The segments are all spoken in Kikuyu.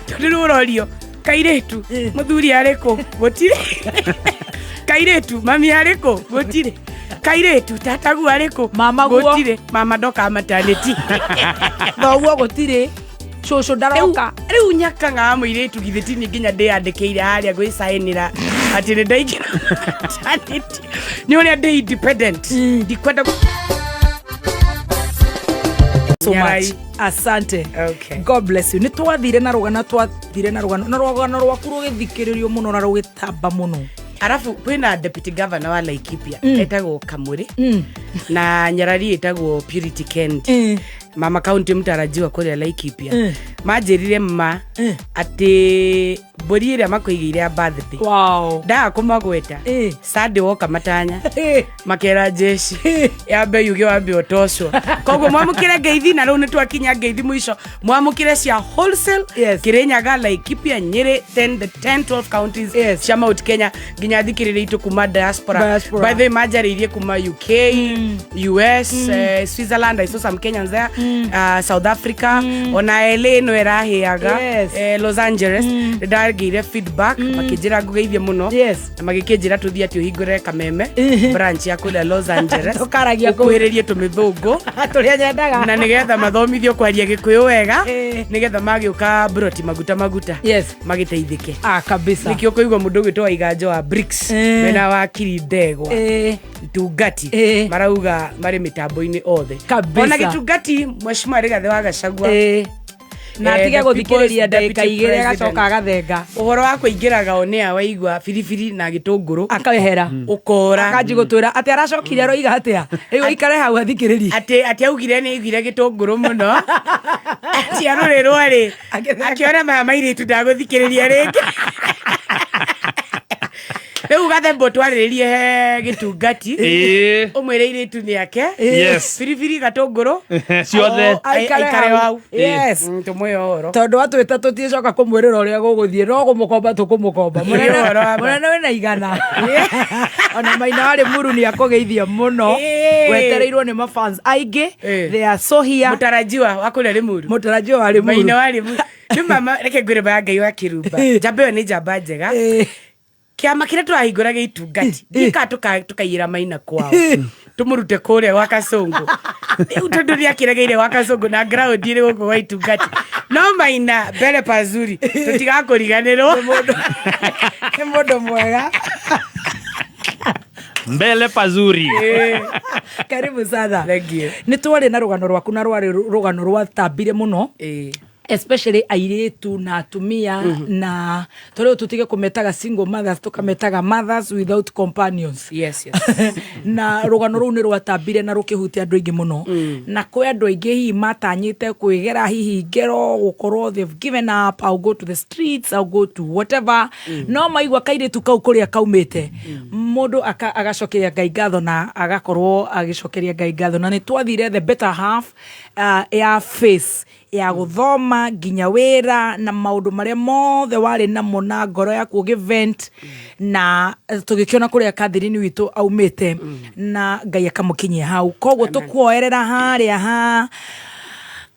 Tondũ rĩu ũrorio kairĩtu, mũthuri arĩ kũ? Gũtirĩ. Kairĩtu, mami arĩ kũ? Gũtirĩ. Kairĩtu, tatagu arĩ kũ? Mama guo. Gũtirĩ. Mama ndoka maternity. Thoguo gũtirĩ, cũcũ ndaroka. Rĩu nyakaga mũirĩtu, githĩ ti niĩ nginya ndĩyandĩkĩire harĩa gwĩcaĩnĩra atĩ nĩ ndaingĩra maternity? Nĩ ũrĩa ndĩ independent, ndikwenda So much. Nyarai. Asante. Okay. God bless you. Nĩ twathire na rũgano, twathire na rũgano, na rũgano rwaku rũgĩthikĩrĩrio mũno na rũgĩtamba mũno. Arabu kwĩna deputy governor wa Laikipia etagwo Kamuri, na nyarari ĩtagwo Purity Kent, mama county mtarajiwa kũrĩa Laikipia. Manjĩrire ma atĩ mbũri ĩrĩa makũigĩire ya birthday, ndaga kũmagweta. Sunday woka matanya makera jeshi yambe yuge wambe ũtocwo. Koguo mwamũkĩre ngeithi, na rĩu nĩ twakinya ngeithi mũico. Mwamũkĩre cia wholesale, Kirinyaga, Laikipia, Nyĩrĩ, 10, the 10 12 counties cia Mount Kenya, nginya thikĩrĩria itũ kuma diaspora. Diaspora. By the way, manjarĩirie kuma UK, US, Switzerland, I saw some Kenyans there, South Africa, ona LA no ĩrahĩaga. Los Angeles nĩ ndagĩire feedback, makĩnjĩra ngũgeithie mũno, na magĩkĩnjĩra tũthiĩ atĩ ũhingũre Kameme branch ya kũrĩa Los Angeles. Tũkaragia kũu. Ũkuhĩrĩrie tũmĩthũngũ tũrĩa nyendaga, na nĩgetha mathomithio kwaria gĩkũyũ wega, nĩgetha magĩũka broti maguta maguta, magĩteithĩke. Ah, kabisa. Nĩkĩo kũigua mũndũ ũgwĩtwo Waiganjo wa Bricks, mena wakiri Ndegwa, Itungati, marauga marĩ mĩtambo-inĩ othe. Ona Gĩtungati, Mheshimiwa Rigathĩ wa Gachagua, Na atige the gũthikĩrĩria People's ndagĩka Deputy 2, President. agacoka agathenga. Ũhoro wa kũingĩraga onĩa waigua biribiri na gĩtũngũrũ, akehera, ũkora. Akanji gũtwĩra atĩ aracokire aroiga atĩa. Rĩu aikare hau athikĩrĩrie. Atĩ augire nĩ aiguire gĩtũngũrũ mũno, atĩ arũrĩrwo rĩ, Agĩtheka. akĩona maya mairĩtu ndagũthikĩrĩria rĩngĩ. Rĩu gathemba twarĩrĩrie he Gĩtungati, ũmwĩre irĩtu nĩ ake, biribiri, gatũngũrũ, ciothe. Aikare aikare hau. hau. Tũmwĩhe ũhoro. Tondũ atwĩta tũticoka kũmwĩrĩra ũrĩa gũgũthiĩ, no kũmũkomba tũkũmũkomba. Mũnene Ũhoro wa ma. Mũnene wĩna 100, ona Maina warĩ muru nĩ akũgeithia mũno. Wetereirwo nĩ mafans aingĩ. They are so here. Mũtarajiwa wa kũrĩa Rĩmuru. Mũtarajiwa wa Rĩmuru. Maina wa Rĩmuru nĩ mama. Reke ngwĩre maya, Ngai wa kĩrumba, njamba ĩyo nĩ njamba njega. Kĩama kĩrĩa tũrahingũra gĩa Itungati, ndiĩkaga tũkaiyĩra Maina kwao, tũmũrute kũrĩa gwa Kasũngũ rĩu, tondũ nĩ akĩregeire gwa Kasũngũ na ground ĩrĩ gũkũ gwa Itungati. No Maina, mbere pazuri, tũtigakũriganĩrwo. Nĩ mũndũ mwega. Mbele pazuri. Karibu sana. Thank you. Nĩ twarĩ na rũgano rwaku, na rwarĩ rũgano rwatambire mũno, especially airĩtu na atumia, na tũrĩu tũtige kũmetaga single mothers, tũkametaga mothers without companions. Yes. Na rũgano rũu nĩ rwatambire na rũkĩhutia andũ aingĩ mũno, na kwĩ andũ aingĩ hihi matanyĩte kwĩgera hihi ngero, gũkorwo they've given up, I'll go to the streets, I'll go to whatever, no maigua kairĩtu kau kũrĩa kaumĩte, mũndũ agacokeria Ngai ngatho, na agakorwo agĩcokeria Ngai ngatho. Na nĩ twathire the better half ya face ya gũthoma nginya wĩra na maũndũ marĩa mothe warĩ namo na ngoro yaku ũgĩvent, na tũgĩkĩona kũrĩa Catherine witũ aumĩte na Ngai akamũkinyia hau. Koguo tũkuoerera harĩa ha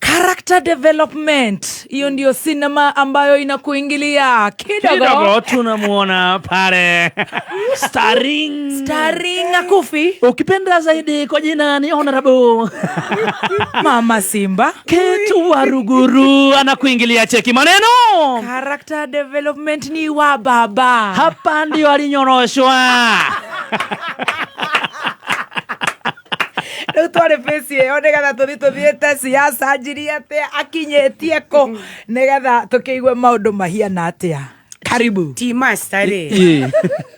character development. Hiyo ndio sinema ambayo inakuingilia kidogo. Kidogo tunamuona pale starring Starring Akufi, ukipenda zaidi kwa jina ni Honorable Mama Simba. Ketu wa Ruguru anakuingilia. Cheki maneno. Character development ni wa baba. Hapa ndio alinyoroshwa. Rĩu twarĩ bĩci ĩyo nĩgetha tũthiĩ tũthiĩte siasa njirie atĩa, akinyĩtie kũ, nĩgetha tũkĩigue maũndũ mahiana atĩa. Karibu. Ti master rĩ,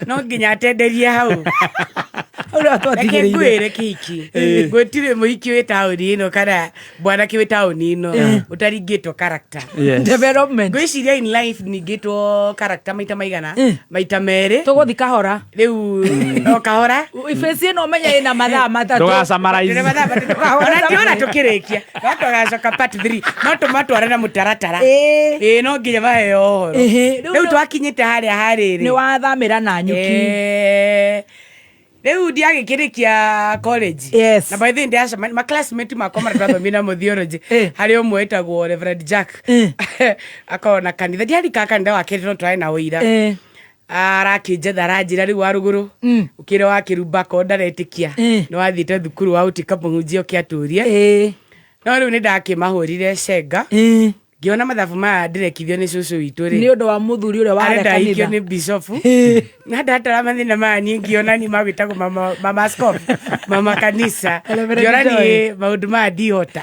no nginya atenderie hau. Hau nĩho Reke twatigĩrĩire. ngwĩre kĩhiki, gũtirĩ mũhiki wĩ taũni ĩno kana bwanake wĩ taũni ĩno ũtaringĩtwo character Development. Ngwĩciria in life ningĩtwo character maita maigana? Maita merĩ. Tũgũthi kahora. Rĩu o kahora. Ibĩci ĩno ũmenye ĩna mathaa 3. Ndũga-summarize. Tũrĩ mathaa 3. Ona tiona tũkĩrĩkia no tũgacoka part 3, no tũmatware na mũtaratara. Ĩĩ, no nginya maheo ũhoro. Rĩu Rĩu twakinyĩte harĩa harĩrĩ. Nĩ wathamĩra na Nyuki. Rĩu ndiagĩkĩrĩkia college. Yes. Na by the way ndiacemania ma classmate makwa marĩa twathomire namo theology. Harĩ ũmwe wĩtagwo Reverend Jack. Akoragwo na kanitha. Ndiarikaga kanitha wake no twarĩ na ũira. Arakĩnjetha aranjĩra rĩu wa rũgũrũ ũkĩre wa kĩrumba akorwo ndaretĩkia nĩ wathiĩte thukuru wa ũtuĩka mũhunjia ũkĩatũrie. No rĩu nĩ ndakĩmahũrire cenga ngĩona mathabu maya ndĩrekithio nĩ cũcũ witũ rĩ Nĩ ũndũ wa mũthuri ũrĩa warĩa arenda aikio kanitha. Nĩ bishofu na ndatara mathĩna maya niĩ ngĩona ni magwĩtagwo mama, mama askofu, mama kanisa. Reverend Ngĩona Joy. niĩ maũndũ maya ndihota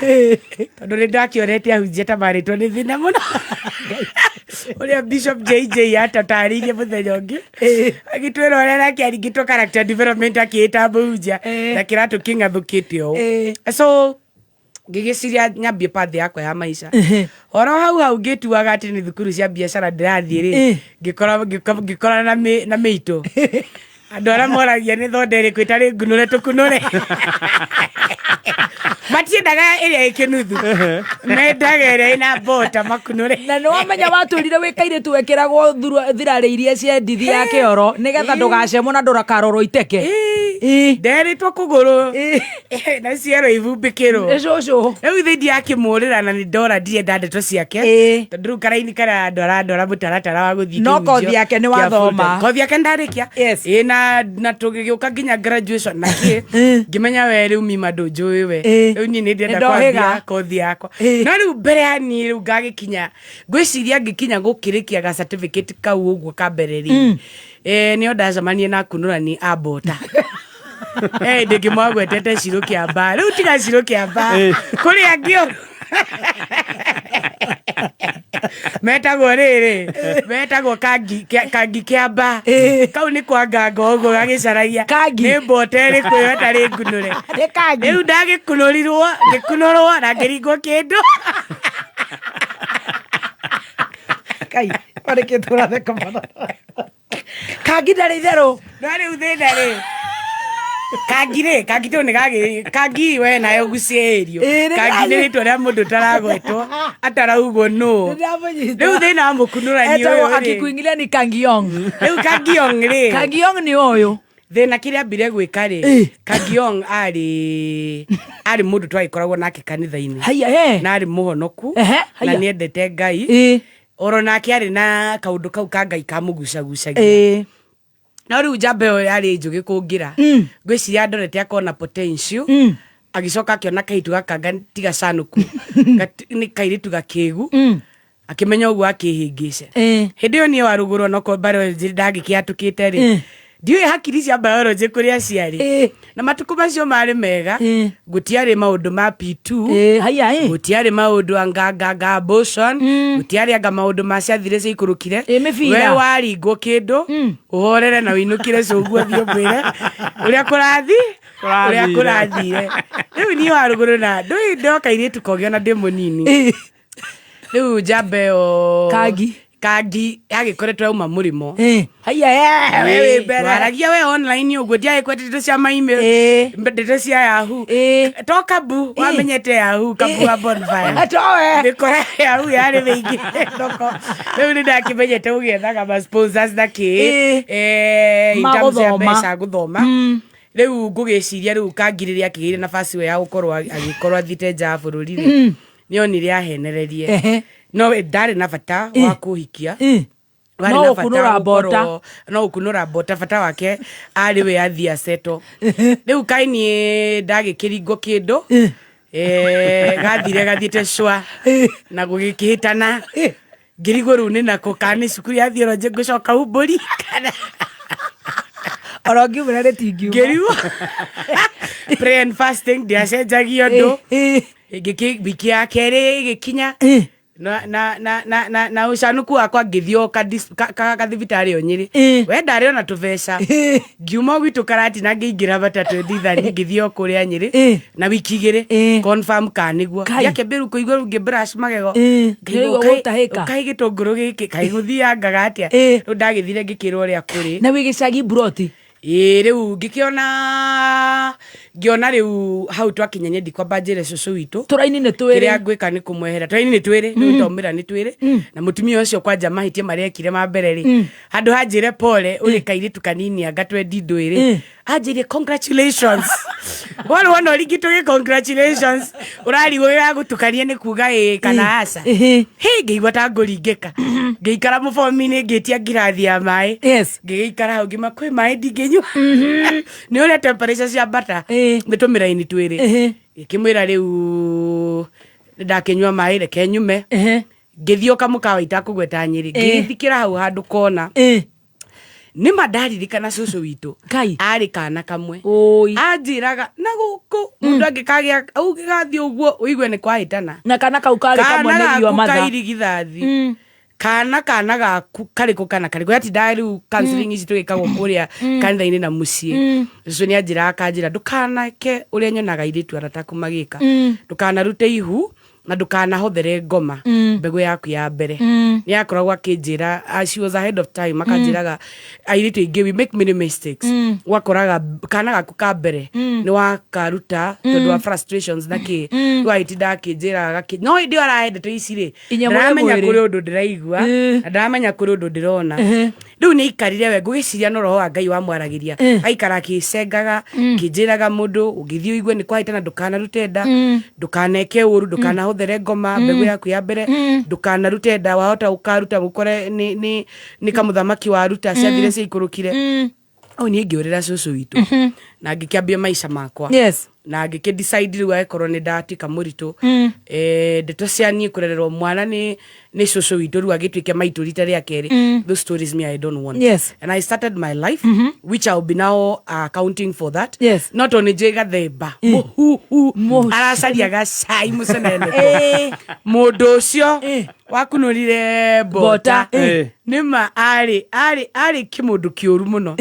tondũ nĩ ndakĩonete ahunjia ta marĩtwo nĩ thĩna mũno ũrĩa Bishop JJ atatarĩirie mũthenya ũngĩ agĩtwĩra ũrĩa nake aringĩtwo character development akĩĩta mũhunjia na kĩratũ kĩng'athũkĩte ũũ. So ngĩgĩciria nyambie path yakwa ya maica oro hau hau ngĩtuaga atĩ nĩ thukuru cia biacara ndĩrathiĩ rĩ ngĩkora na mĩitũ andũ arĩa moragia nĩ thonda ĩrĩkũ ĩtarĩ ngunũre tũkunũre matiendaga ĩrĩa ĩkĩnuthu, mendaga ĩrĩa ĩna mbota makunũre. Na nĩ wamenya watũrire wĩ kairĩtu wekĩragwo thirarĩ iria cia ndithi ya kĩoro nĩgetha ndũgacemwo na ndũrakarorwo iteke. Nderĩtwo kũgũrũ na ciero ihumbĩkĩrwo. Nĩ cũcũ. Rĩu ithe ndiakĩmũrĩra na nĩ ndora ndirenda ndeto ciake tondũ rĩu karaini karĩa andwara ndwara mũtaratara wa gũthiĩ No kĩhunjio kothi yake nĩ kĩa full wathoma. time. Kothi yake ndarĩkia. Ĩĩ, na tũgĩgĩũka nginya graduation na kĩ ngĩmenya we rĩu mima ndũnjũĩ we. Rĩu niĩ nĩ ndĩrenda Nĩ ndohĩga. kwambia kothi yakwa. No rĩu mbere ya niĩ rĩu ngagĩkinya ngwĩciria ngĩkinya gũkĩrĩkia ga certificate kau ũguo ka mbere rĩ nĩo ndacemanie na akunũrani a mbota. Ndĩngĩmwagwetete Cirũ Kĩamba rĩu tiga Cirũ Kĩamba kũrĩ angĩ o metagwo rĩrĩ metagwo Kangi Kangi Kĩamba kau nĩ kwanganga ũguo gagĩcaragia Kangi. Nĩ mbota ĩrĩkũ ĩyo ĩtarĩ ngunũre. Nĩ Kangi. Rĩu ndagĩkunũrirwo ngĩkunũrwo na ngĩringwo kĩndũ. Kai marĩkĩtwo ũratheka mũno. Kangi ndarĩ itherũ. No rĩu thĩna rĩ Kangi rĩ Kangi tũ nĩ gagĩ Kangi we nayo gucĩĩrio. Ĩĩ, nĩ Kangi nĩ rĩtwa rĩa mũndũ ũtaragwetwo ataraugwo nũ. Nĩndamũnyita. Rĩu thĩna wa mũkunũrani Etagwo ũyũ rĩ akikuingilia ni Kangiong. Rĩu Kangiong rĩ Kangiong nĩ ũyũ. Thĩna kĩrĩa ambire gwĩka rĩ Kangiong arĩ mũndũ twagĩkoragwo nake kanitha-inĩ Haiya he. na arĩ mũhonoku Ehe, na haiya. nĩendete Ngai oro nake arĩ na kaũndũ kau ka Ngai kamũgucagucagia. No rĩu njamba ĩyo yarĩ njũgĩ kũngĩra ngwĩciria ndorete akona potential agĩcoka akĩona kairĩtu gaka ti gacanũku nĩ kairĩtu gakĩgu akĩmenya ũguo akĩhĩngĩca. Hĩndĩ ĩyo niĩ wa rũgũrũ onokorwo biology ndangĩkĩatũkĩte rĩ ndiũĩ hakiri cia biology kũrĩa ciarĩ na matukũ macio marĩ mega gũtiarĩ maũndũ ma P2 Haiya gũtiarĩ maũndũ anganganga abortion gũtiarĩ anga maũndũ ma ciathire ciaikũrũkire. Mĩbira. We waringwo kĩndũ ũhorere na ũinũkire cũguo thiĩ ũmwĩre ũrĩa kũrathi ũrĩa Kũrathire. Kũrathire. Rĩu niĩ wa rũgũrũ na ndũĩ ndoka irĩtu kogĩ ona ndĩ mũnini rĩu njamba ĩyo Kangi. Kangi yagĩkoretwo yauma mũrĩmo. Haiya we wĩ mbere. Waragia we online ũguo ndiagĩkwete ndeto cia ma email ndeto cia Yahoo to kabu wamenyete Yahoo kabu wa bonfire Towe. Mĩkora Yahoo yarĩ mĩingĩ thoko rĩu nĩ ndakĩmenyete gũgĩethaga ma sponsors na kĩ in Ma terms ya gũthoma. mbeca gũthoma. Rĩu ngũgĩciria rĩu Kangi rĩrĩa akĩgĩire nabasi ĩyo ya gũkorwo agĩkorwo athiĩte nja wa bũrũri rĩ nĩonire ahenererie no we ndarĩ na bata wa kũhikia. Warĩ No na bata gũkunũra gũkorwo- mbota. No gũkunũra mbota bata wake arĩ we athiĩ aceto rĩu kaĩ niĩ ndagĩkĩringwo kĩndũ gathire gathiĩte cwa na gũgĩkĩhĩtana ngĩrigwo rĩu nĩ nako kana nĩ cukuru ya theology ngũcoka umbũri kana Oro ngiumĩra rĩtingiuma. Ngĩrigwo prayer and fasting ndiacenjagia ũndũ. Wiki ya kerĩ ĩgĩkinya na ũcanũku wakwa ngĩthiĩ o kathibitarĩ o Nyĩrĩ we ndarĩ ona tũbeca ngiuma gwitũ Karatina ngĩingĩra matatũ ndithani ngĩthiĩ o kũrĩa Nyĩrĩ na wiki 2 confirm ka nĩguo Kai. ngĩakĩambia rĩu kũigua rĩu ngĩ brush magego Nĩũraigua gũtahĩka. Kaĩ gĩtũngũrũ gĩkĩ kaĩ gũthiangaga atĩa? Rĩu ndagĩthire ngĩkĩrwo ũrĩa kũrĩ. Na wĩ gĩcagi mburoti. Ĩĩ, rĩu ngĩkĩona, ngĩona rĩu hau twakinya nyendi kwamba njĩre cũcũ witũ Tũraini nĩ twĩrĩ. Kĩrĩa ngwĩka nĩ kũmwehera. Tũraini nĩ twĩrĩ, rĩu ndaumĩra nĩ twĩrĩ. Na mũtumia ũcio kwanja mahĩtia marĩa ekire ma mbere rĩ, handũ ha njĩre pole ũrĩ kairĩtu kanini anga twendi ndwĩrĩ, anjĩire congratulations. Wona wona ũringĩ tũgĩ congratulations, ũrarigwo gĩgagũtukania nĩ kuga ĩĩ kana aca. Hĩ, ngĩigua ta ngũringĩka. Ngĩikara mũbomi-inĩ ngĩtia ngirathi ya maĩ. Ngĩgĩikara hau ngĩma kwĩ maĩ ndingĩnyua. Nĩ ũrĩa temperature ciambata. Nĩ tũmĩraini twĩrĩ. Ngĩkĩmwĩra rĩu ndakĩnyua maĩ reke nyume. Ngĩthiĩ o kamũkawa itakũgweta Nyĩrĩ. Ngĩgĩthikĩra hau handũ kona. Nĩ ma ndaririkana cũcũ witũ. Ngai. Arĩ kana kamwe. Oi. Anjĩraga na gũkũ mũndũ angĩkagĩa ũngĩgathiĩ ũguo ũigue nĩ kwahĩtana. Na kana kau karĩ kamwe Kana nĩ riũa gaku matha. kairigithathi. Kana kana gaku karĩkũ kana karĩkũ yatindaga rĩu counseling ici tũgĩkagwo kũrĩa kanitha-inĩ na mũciĩ. Cũcũ nĩ anjĩraga akanjĩra ndũkaneke ũrĩa nyonaga airĩtu arata aku magĩka. Ndũkanarute ihu na ndũkanahothere ngoma mbegũ yaku ya mbere. Nĩ akoragwo akĩnjĩra, she was ahead of time, akanjĩraga airĩtu aingĩ we make many mistakes. Ũgakoraga kana gaku ka mbere nĩ wakaruta tondũ wa frustrations na kĩ. Rĩu agĩtinda akĩnjĩra no hĩndĩ ĩyo arahe ndeto ici rĩ, Inya mũrĩ ndaramenya mwĩrĩ. kũrĩ ũndũ ndĩraigua, na ndaramenya kũrĩ ũndũ ndĩrona. Rĩu nĩ aikarire we, ngũgĩciria no roho wa Ngai wamwaragĩria. Aikara akĩcengaga, akĩnjĩraga mũndũ, ũngĩthiĩ ũigue nĩ kwahĩtana ndũkanarute nda, ndũkaneke ũru, ndũkanahũthĩre ngoma, mbegũ yaku ya mbere, ndũkanarute nda, wahota ũkaruta ũkore nĩ kamũthamaki waruta, ciathire ciaikũrũkire. Au niĩ ngĩũrĩra cũcũ witũ na ngĩkĩambia maica makwa. Na ngĩkĩ decide rĩu angĩkorwo nĩ ndatuĩka mũritũ, ndeto cia niĩ kũrererwo mwana nĩ cũcũ witũ rĩu agĩtuĩke maitũ rita rĩa kerĩ, those stories me I don't want. And I started my life, which I will be now accounting for that. No tondũ nĩ njũĩ gathemba mũhuhu Mũhu. aracaria gacai mũceneneko. Mũndũ ũcio wakunũrire Bota, bota nĩma arĩ kĩmũndũ kĩũru mũno.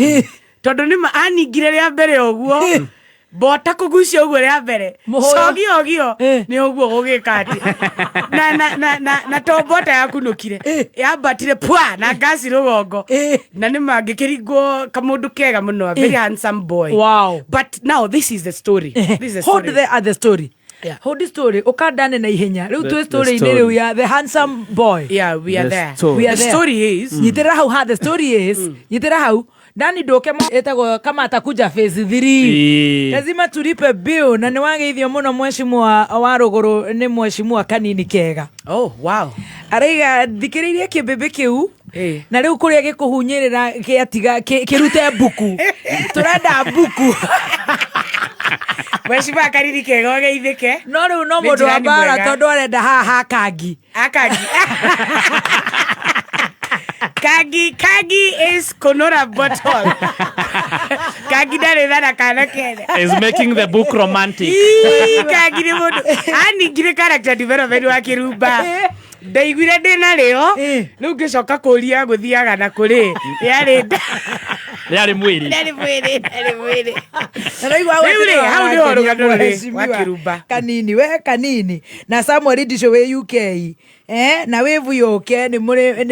Tondũ nĩma aningire rĩa mbere ũguo, bota kũgucia ũguo rĩa mbere, Mũhũyũ. cogio nĩ ũguo gũgĩka atĩ. Na to bota yakunũkire, yambatire pwa na ngasi rũgongo. Na nĩma ngĩkĩringwo kamũndũ kega mũno, a very handsome boy. Wow. But now this is the story. This is the Hold story. the other story. Yeah. Hold the story. Ũkandane na ihenya. Rĩu twĩ The story-inĩ story. rĩu ya the handsome boy. Yeah, we are The there. story. We are The there. story is Nyitĩrĩra hau ha the story is. Nyitĩrĩra hau. Ndani ndũke ĩtagwo kama atakuja phase 3. Lazima tulipe bill na nĩ wageithio mũno mheshimiwa wa rũgũrũ nĩ mheshimiwa Kanini Kega. Oh, wow. Araiga thikĩrĩirie kĩmbĩmbĩ kĩu na rĩu kũrĩa gĩkũhunyĩrĩra gĩatiga kĩrute mbuku. Tũrenda mbuku. Mheshimiwa Kanini Kega ũgeithĩke. No rĩu no Nĩ mũndũ wa jirani mbara mwega. tondũ arenda haha ha Kangi. Akangi. Kangi, Kangi is kunura bottle. Kangi ndarĩ thara kana kene. Is making the book romantic. Ii, Kangi nĩ mũndũ. Aningire character development wa Kĩrumba. Ndaiguire ndĩ narĩo. Rĩu ngĩcoka kũria gũthiaga na kũrĩ. Yarĩ nda. Yarĩ mwĩrĩ. Yarĩ mwĩrĩ, yarĩ mwĩrĩ. Na rĩu Rĩu rĩ, hau nĩho rũgano rũrĩ, Mheshimiwa wa Kĩrumba. Kanini, we Kanini. Na Samuel Ndicũ wĩ UK. Na wĩvu yũke, nĩ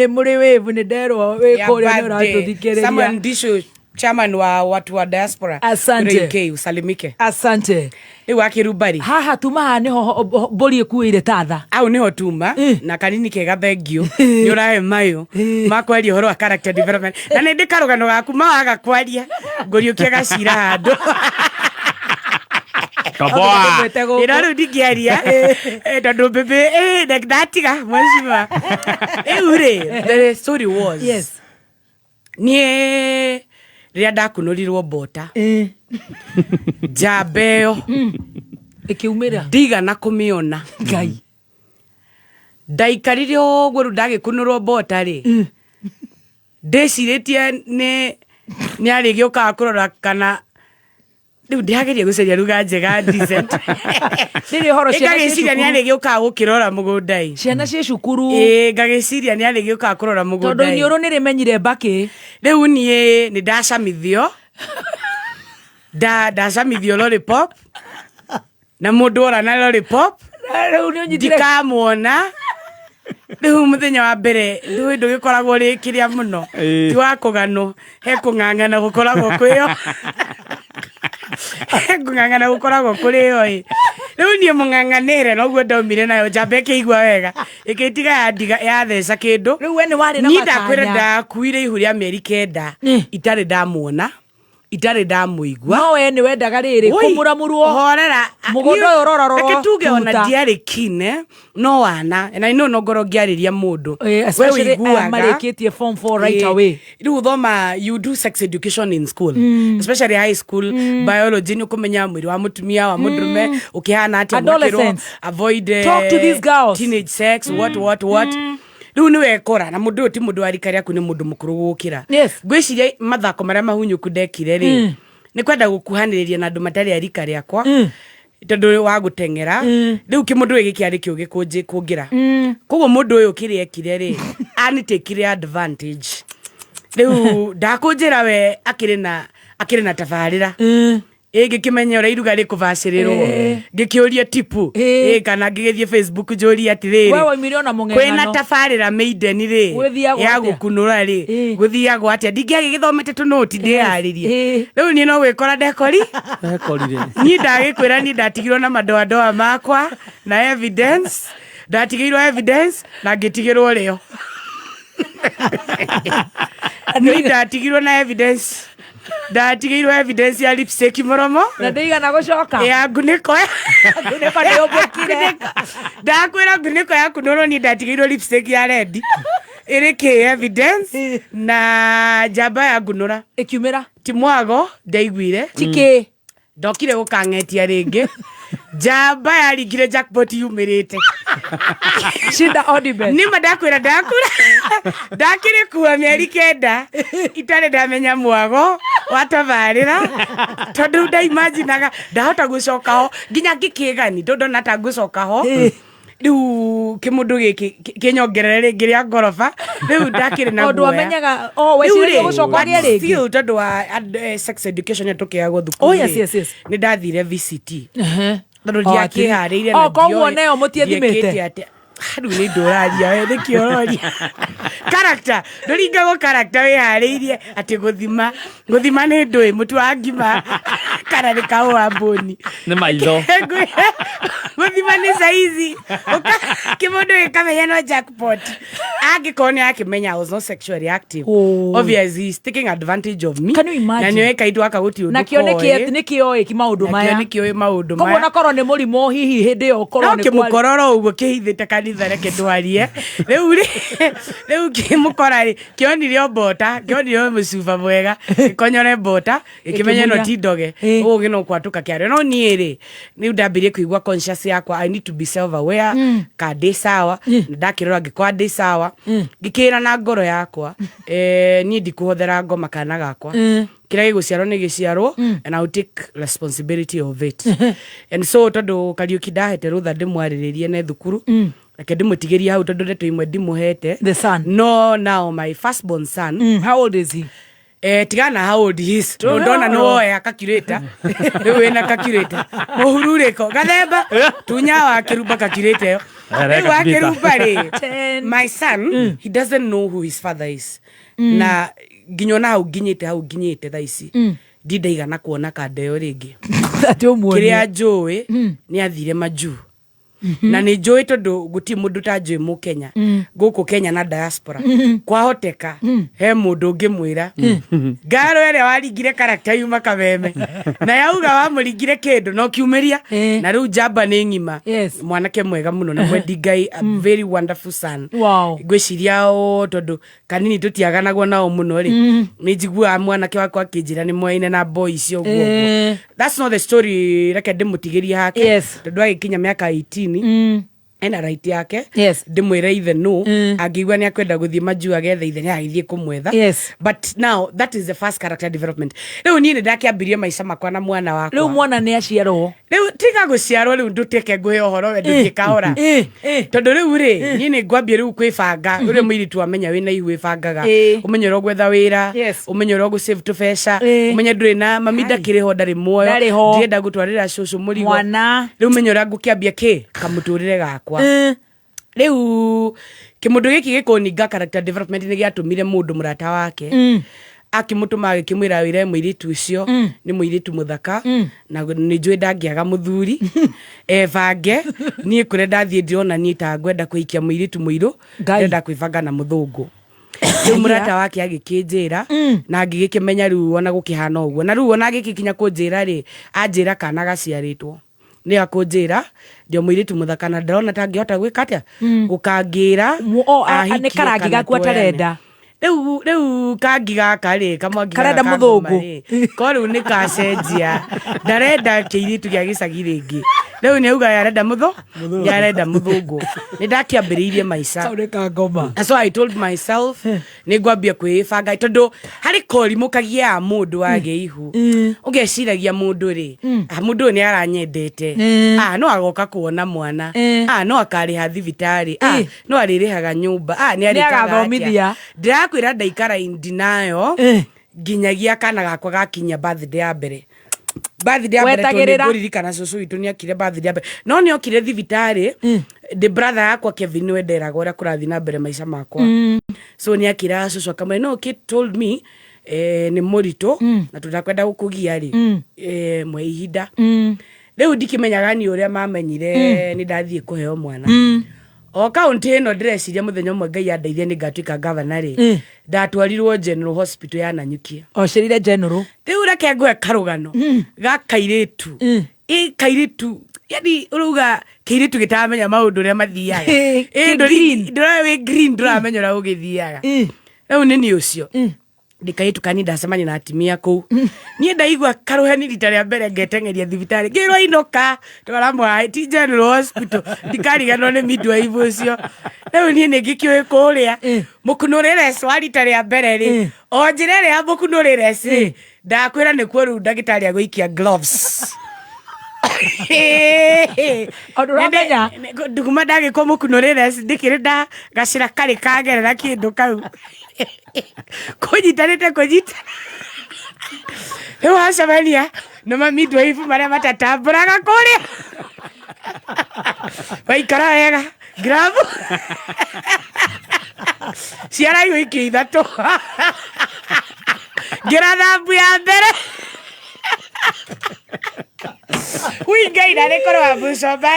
mũrĩ wĩvu, nĩ nderwo wĩ Ya kũrĩa nĩ birthday. ũratũthikĩrĩria. Samuel Ndicũ, chairman wa watu wa diaspora. Asante. Kũrĩa UK, usalimike. Asante. Rĩu wa Kĩrumba rĩ. Haha tuma haha nĩho mbũri ĩkuĩire tatha. Au nĩho tuma, na Kanini kega thengiũ. Nĩ ũrahe mayũ ma kwaria ũhoro wa character development. Na nĩ ndĩ karũgano gaku mawaga kwaria, ngũriũkia gacira handũ. Toboa. Ĩno rĩu ndingĩaria, tondũ mbĩmbĩ, ndatiga, mheshimiwa. Rĩu rĩ, the story was, niĩ rĩrĩa ndakunũrirwo mbota, njamba ĩyo Ĩkiumĩra. ndigana kũmĩona. Ngai. Ndaikarire ũguo rĩu ndagĩkunũrwo mbota rĩ, ndĩcirĩtie nĩ arĩgĩũkaga kũrora kana rĩu ndĩrageria gũcaria ruga njega decent. Rĩrĩ ũhoro ciana ciĩ Ngagĩciria nĩ cukuru. arĩgĩũkaga gũkĩrora mũgũnda ĩ. Ciana ciĩ cukuru. Ĩĩ, ngagĩciria nĩ arĩgĩũkaga kũrora mũgũnda Tondũ ĩ. iniũrũ nĩ rĩmenyire mbakĩ. Rĩu niĩ nĩ ndacamithio. Ndacamithio lollipop. Na mũndũ ora na lollipop. Rĩu nĩ ũnyitire. Ndikamuona. Rĩu mũthenya wa mbere ndũĩ ndũgĩkoragwo rĩ kĩrĩa mũno. Ĩĩ. Ti wa kũganwo, he kũng'ang'ana gũkoragwo kwĩyo. He kũng'ang'ana gũkoragwo kũrĩo ĩ. Rĩu niĩ mũng'ang'anĩre noguo ndaumire nayo njamba ĩkĩigua wega. Ĩkĩtiga yandiga yatheca kĩndũ. Rĩu we nĩ warĩ na Niĩ ndakwĩra matanya. ndakuire ihu rĩa mĩeri 9 itarĩ ndamuona, itarĩ ndamũigua. No we nĩ wendaga rĩrĩ Oi, kũmuramurwo. Horera. Mũgũnda ũyũ ũrorarorwo Reke tuge ona tuta. ndiarĩ keen, eh, no wana. And I know no ngorwo ngĩarĩria mũndũ. Eh, We especially aya ũiguaga. marĩkĩtie form 4 right Eh, away. Rĩu ũthoma you do sex education in school. Especially high school, biology nĩ ũkũmenya mwĩrĩ wa mũtumia wa mũndũrũme ũkĩhana atĩa, mũgakĩrwo Adolescents. avoid, eh, Talk to these girls. teenage sex, what what what. Rĩu nĩ wekora na mũndũ ũyũ ti mũndũ wa rika rĩaku, nĩ mũndũ mũkũrũ gũkĩra. Yes. Ngwĩciria mathako marĩa mahunyũku ndekire rĩ, nĩ kwenda gũkuhanĩrĩria na andũ matarĩ a rika rĩakwa, tondũ wa gũteng'era. Rĩu kĩmũndũ gĩkĩ kĩarĩ kĩũgĩ kũngĩra, koguo mũndũ ũyũ kĩrĩa ekire rĩ, anitakire advantage. Rĩu ndakũnjĩra we akĩrĩ na tabarĩra ĩ ngĩkĩmenya ũrĩa iruga rĩkũbacĩrĩrwo, ngĩkĩũria tipu ĩ kana ngĩgĩthiĩ Facebook njũrie atĩrĩrĩ, We waumire ona mũng'eng'ano. Kwĩna tabarĩra maiden rĩ Gwĩthiagwo ya atĩa? gũkunũra rĩ, gũthiagwo atĩa? Ndingĩagĩgĩthomete tũnũti ndĩyarĩrie. Rĩu niĩ no gwĩkora ndekori. Ekorire. Niĩ ndagĩkwĩra, niĩ ndatigirwo na madoadoa makwa na evidence, ndatigĩirwo evidence na ngĩtigĩrwo rĩo. Niĩ ndatigirwo na evidence, ndatigĩirwo evidence ya lipstick mũromo. Na ndĩigana gũcoka. Ya ngunĩko. Ngunĩko ndĩũmbũkire. Ndakwĩra ngunĩko ya kunũrwo, niĩ ndatigĩirwo lipstick ya red ĩrĩ kĩ evidence na njamba ya ngunũra. Ĩkiumĩra. Ti mwago ndaiguire. Tikĩ. Ndokire gũkang'etia rĩngĩ, njamba yaringire jackpot yumĩrĩte. Shinda Odibet. Nĩma ndakwĩra, ndakura ndakĩrĩ kua mĩeri 9 itarĩ ndamenya mwago wa tabarĩra, tondũ ndaimaginaga ndahota gũcoka ho nginya ngĩkĩgani, tondũ ndona ta ngũcoka ho rĩu kĩmũndũ gĩkĩ kĩnyongerere rĩngĩ rĩa ngoroba. Rĩu ndakĩrĩ na Tondũ guoya. wamenyaga, oh, Rĩu weciragia rĩ, gũcoka ũgĩe but rĩngĩ. still, tondũ wa sex education ĩyo tũkĩheagwo thukuru Oh, yes, rĩ, yes. nĩ ndathire VCT tondũ Oh, ndiakĩharĩirie. Oh, koguo nayo mũtiethimĩte? Ndiekĩte atĩa. Rĩu nĩ ndũraria we, nĩkĩ ũroria character? Ndũringagwo character wĩharĩirie atĩ gũthima gũthima nĩ ndũĩ mũtu wa ngima kana nĩ kahũa mbũni. Nĩ maitho. Gũthima nĩ saizi kĩmũndũ gĩkamenya no jackpot angĩkorwo nĩ akĩmenya I was not sexually active. Oh. Obviously he's taking advantage of me. Can you imagine? Na nĩoĩ kaitũ gaka gũtirĩ ũndũ Na kĩo koĩ. nĩ kĩoĩ ki maũndũ Nakĩo maya. nĩ kĩũĩ maũndũ Koguo maya. na korwo nĩ mũrimũ hihi hĩndĩ ĩyo korwo No nĩ kwari- kĩmũkororo ũguo kĩhithĩte kanitha, reke twarie rĩu rĩ, rĩu kĩmũkora rĩ, kĩonire o mbota, kĩonire o mũcuba mwega, gĩkonyore mbota, gĩkĩmenya ĩno Ĩkĩmunya. ti ndoge. Ũguo no kwatũka kĩario, no niĩ rĩ, rĩu ndambirie kũigua conscious yakwa, I need to be self aware ka ndĩ sawa, na ndakĩrora ngĩkora ndĩ sawa, ngĩkĩra na ngoro yakwa, niĩ ndikũhothera ngoma kana gakwa. Kĩrĩa gĩgũciarwo nĩ gĩciarwo and I will take responsibility of it. And so tondũ Kariũki ndahete rũtha ndĩmwarĩrĩrie ne thukuru, reke ndĩmũtigĩrie hau, tondũ ndeto imwe ndimũhete. The son. No now my firstborn son. How old is he? Tigana how old he is. Tondũ ndona nĩ woya calculator, rĩu wĩna calculator mũhururĩko gathemba tunya wa kĩrumba calculator ĩyo. Ere, Rĩu wa calculator. kĩrumba rĩ, 10. my son, he doesn't know who his father is, na nginya ona hau nginyĩte thaa ici ndindaigana kuona kanda ĩyo rĩngĩ. Atĩ ũmuonie. Kĩrĩa njũĩ nĩ athire majuu, na nĩ njũĩ tondũ gũtirĩ mũndũ ũtanjũĩ mũkenya gũkũ Kenya na diaspora. Kwahoteka he mũndũ ũngĩmwĩra ngaro ĩrĩa waringire karakta yuma kameme na yauga wamũringire kĩndũ na ũkiumĩria. Na rĩu njamba nĩ ng'ima. Mwanake mwega mũno na mwendi Ngai, a very wonderful son. Ngwĩciria o tondũ kanini tũtiaganagwo nao mũno rĩ, nĩ njiguaga mwanake wakwa akĩnjĩra nĩ moyaine na boy icio ũguo ũguo. That's not the story, reke ndĩmũtigĩrie hake. Tondũ agĩkinya mĩaka 18, ena right yake. Ndĩmwĩre ithe no angĩigua nĩ akwenda gũthiĩ majuu agethe ithe, nĩ agĩthiĩ kũmwetha. But now that is the first character development. Rĩu niĩ nĩ ndakĩambirie maica makwa na mwana wakwa. Rĩu mwana nĩ aciarwo. Rĩu tiga gũciarwo, rĩu ndũtuĩke ngũhe ũhoro we ndũthiĩ kahora. Tondũ rĩu rĩ, niĩ nĩ ngwambia rĩu kwĩbanga ũrĩa mũirĩtu amenya wĩna ihu ĩbangaga. Ũmenye ũrĩa ũgwetha wĩra, ũmenye ũrĩa ũgũsave tũbeca, ũmenye ndũrĩ na mami, ndakĩrĩ ho, ndarĩ muoyo. Ndarĩ ho. Ndirenda gũtwarĩra cũcũ mũrigo. Mwana. Rĩu menye ũrĩa ngũkĩambia kĩ kamũtũrĩre gakwa. Rĩu kĩmũndũ gĩkĩ gĩkũninga character development nĩ gĩatũmire mũndũ mũrata wake akĩmũtũma, agĩkĩmwĩra wĩre mũirĩtu ũcio nĩ mũirĩtu mũthaka na nĩ njũĩ ndangĩaga mũthuri, ebange. Niĩ kũrĩa ndathiĩ ndĩrona niĩ ta ngwenda kũhikia mũirĩtu mũirũ. Ngai. Ndĩrenda kwĩbanga na mũthũngũ. Rĩu mũrata wake agĩkĩnjĩra na ngĩgĩkĩmenya rĩu ona gũkĩhana ũguo, na rĩu ona agĩgĩkinya kũnjĩra rĩ, anjĩra kana gaciarĩtwo nĩ akũnjĩra ndĩ o mũirĩtu mũthaka na ndĩrona ta angĩhota gwĩka atĩa gũkangĩra. Nĩ Ahikie karangi kana gaku tuoyane. atarenda. Rĩu kangi gaka rĩ, kamwangi Karenda gaka ka ngoma mũthũngũ. rĩ, ko rĩu nĩ kacenjia, ndarenda kĩirĩtu gĩa gĩcagi rĩngĩ. Rĩu nĩ auga arenda mũthũ nĩ arenda mũthũngũ. Nĩ ndakĩambĩrĩirie maica. Kau nĩ ka ngoma. And so I told myself nĩ ngwambia kwĩbanga, tondũ harĩ korimũ kagiaga mũndũ wagĩa ihu, ũgeciragia mũndũ rĩ, ah, mũndũ ũyũ nĩ aranyendete, ah, no agoka kuona mwana, ah, no akarĩha thibitarĩ, ah, no arĩrĩhaga nyũmba, ah, nĩ arĩkaga atĩa. Agathomithia. Ndĩrakwĩra ndaikara in denial nginyagia kana gakwa gakinyia birthday ya mbere. Birthday ya mbere tondũ Wetagĩrĩra. nĩngũririkana cũcũ witũ nĩakire birthday ya mbere, no nĩ okire thibitarĩ ndĩ brother yakwa Kevin nĩwe nderaga ũrĩa kũrathiĩ na mbere maica makwa, so nĩ akĩraga cũcũ akamwĩra, "No Kate told me nĩ mũritũ na tũtakwenda gũkũgia rĩ, mwe ihinda." Rĩu ndikĩmenyaga ni ũrĩa mamenyire nĩ ndathiĩ kũheo mwana o kaunti ĩno. Ndĩreciria mũthenya ũmwe Ngai andeithia nĩ ngatuĩka gavana rĩ. Ndatwarirwo General Hospital ya Nanyuki. Ocerire general. Rĩu reke ngũhe karũgano ga kairĩtu, ĩ kairĩtu, yani ũrauga kĩirĩtu gĩtaramenya maũndũ ũrĩa mathiaga. Ĩ, Ĩ, kĩ green. Ndũroĩ wĩ green, ndũramenya ũrĩa ũgĩthiaga. Rĩu nĩ niĩ ũcio ndĩ kairĩtu kani ndacemania na atimia kũu. Niĩ ndaigua karũheni rita rĩa mbere, ngeteng'eria thibitarĩ, ngĩrwo inũka, twara mwaĩ ti General Hospital. Ndikariganĩrwo nĩ midwife ũcio. Rĩu niĩ nĩ ngĩkĩũĩ kũrĩa mũkunũrĩre wa rita rĩa mbere rĩ, o njĩra ĩrĩa ya mũkunũrĩre rĩ, ndakwĩra nĩkuo rĩu ndagĩtarĩ agũikia gloves. Ũndũ ũramenya? Nduguma ndagĩkwo mũkunũrĩre ndĩkĩrĩ nda gacĩra karĩ kagerera kĩndũ kau kũnyitanĩte kũnyita. Rĩu wacemania na mamidwife marĩa matatambũraga kũrĩa, waikara wega gravu ciara wiki 3 ngĩra thambu ya mbere wi Ngai narĩ korwo wa Bucomba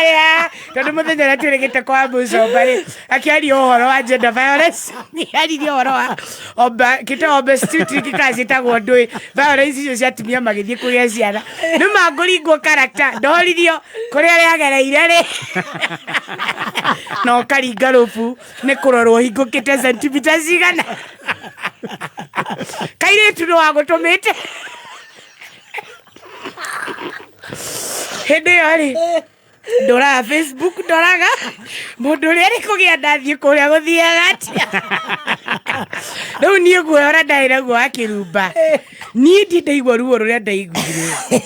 tondũ mũthenya ũrĩa twĩrĩgĩte kwa Bucomba rĩ, akĩaria ũhoro wa gender violence, nĩaririe ũhoro wa omba kĩte obstetric kana ciĩtagwo ndũĩ violence icio cia atumia magĩthiĩ kũgĩa ciana. Nĩ mangũringwo character ndoririo kũrĩa rĩagereire rĩ, na ũkaringa rũbu nĩ kũrorwo hingũkĩte sentimita cigana. Kairĩtu nĩ wagũtũmĩte hĩndĩ ĩyo rĩ, ndoraga Facebook, ndoraga mũndũ ũrĩa arĩ kũgĩa ndathiĩ kũrĩa gũthiaga atĩa. Rĩu niĩ guoya ũrĩa ndarĩ naguo wa kĩrumba, niĩ ndi ndaigua ruo rũrĩa ndaiguire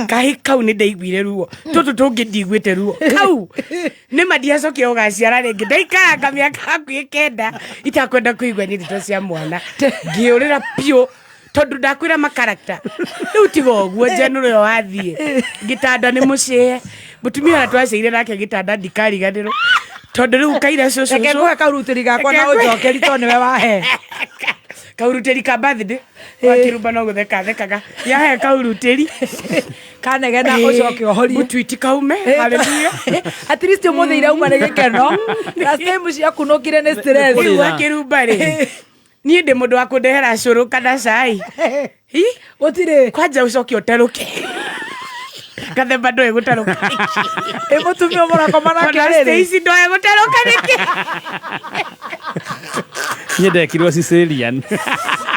kahĩ kau, nĩ ndaiguire ruo tũtũ tũngĩ ndiguĩte ruo kau. Nĩ ma ndiacokire gũgaciara rĩngĩ. Ndaikaranga mĩaka hakuhĩ 9 itakwenda kũigua nĩ ndeto cia mwana, ngĩũrĩra biũ tondũ ndakwĩra makarakta. Rĩu tiga ũguo njenũrũ ĩyo wathiĩ gĩtanda nĩ mũcĩe mũtumia ũrĩa twaceire nake gĩtanda, ndikariganĩrwo tondũ rĩu kaira cũcũ. Reke nguhe kaurutĩri gakwa na Reke ngũhe. ũnjokeri tondũ nĩwe wahe. Kaurutĩri ka birthday wakĩrumba no gũtheka thekaga yahe kaurutĩri. Kanegena ũcoke ũhorie. Mũtwiti kaume haleluya. At least ũmũthĩ irauma nĩ gĩkeno, last time ciakunũkire nĩ stress. Rĩu wakĩrumba rĩ, niĩ ndĩ mũndũ wa kũndehera cũrũ kana cai. Hi? Gũtirĩ. Kwanja ũcoke ũterũke gathemba, ndoĩ gũterũka. Ĩ mũtumia mũrakoma nake Ona rĩrĩ? Stacy ndoĩ gũterũka nĩkĩ. Niĩ ndekirwo cesarean.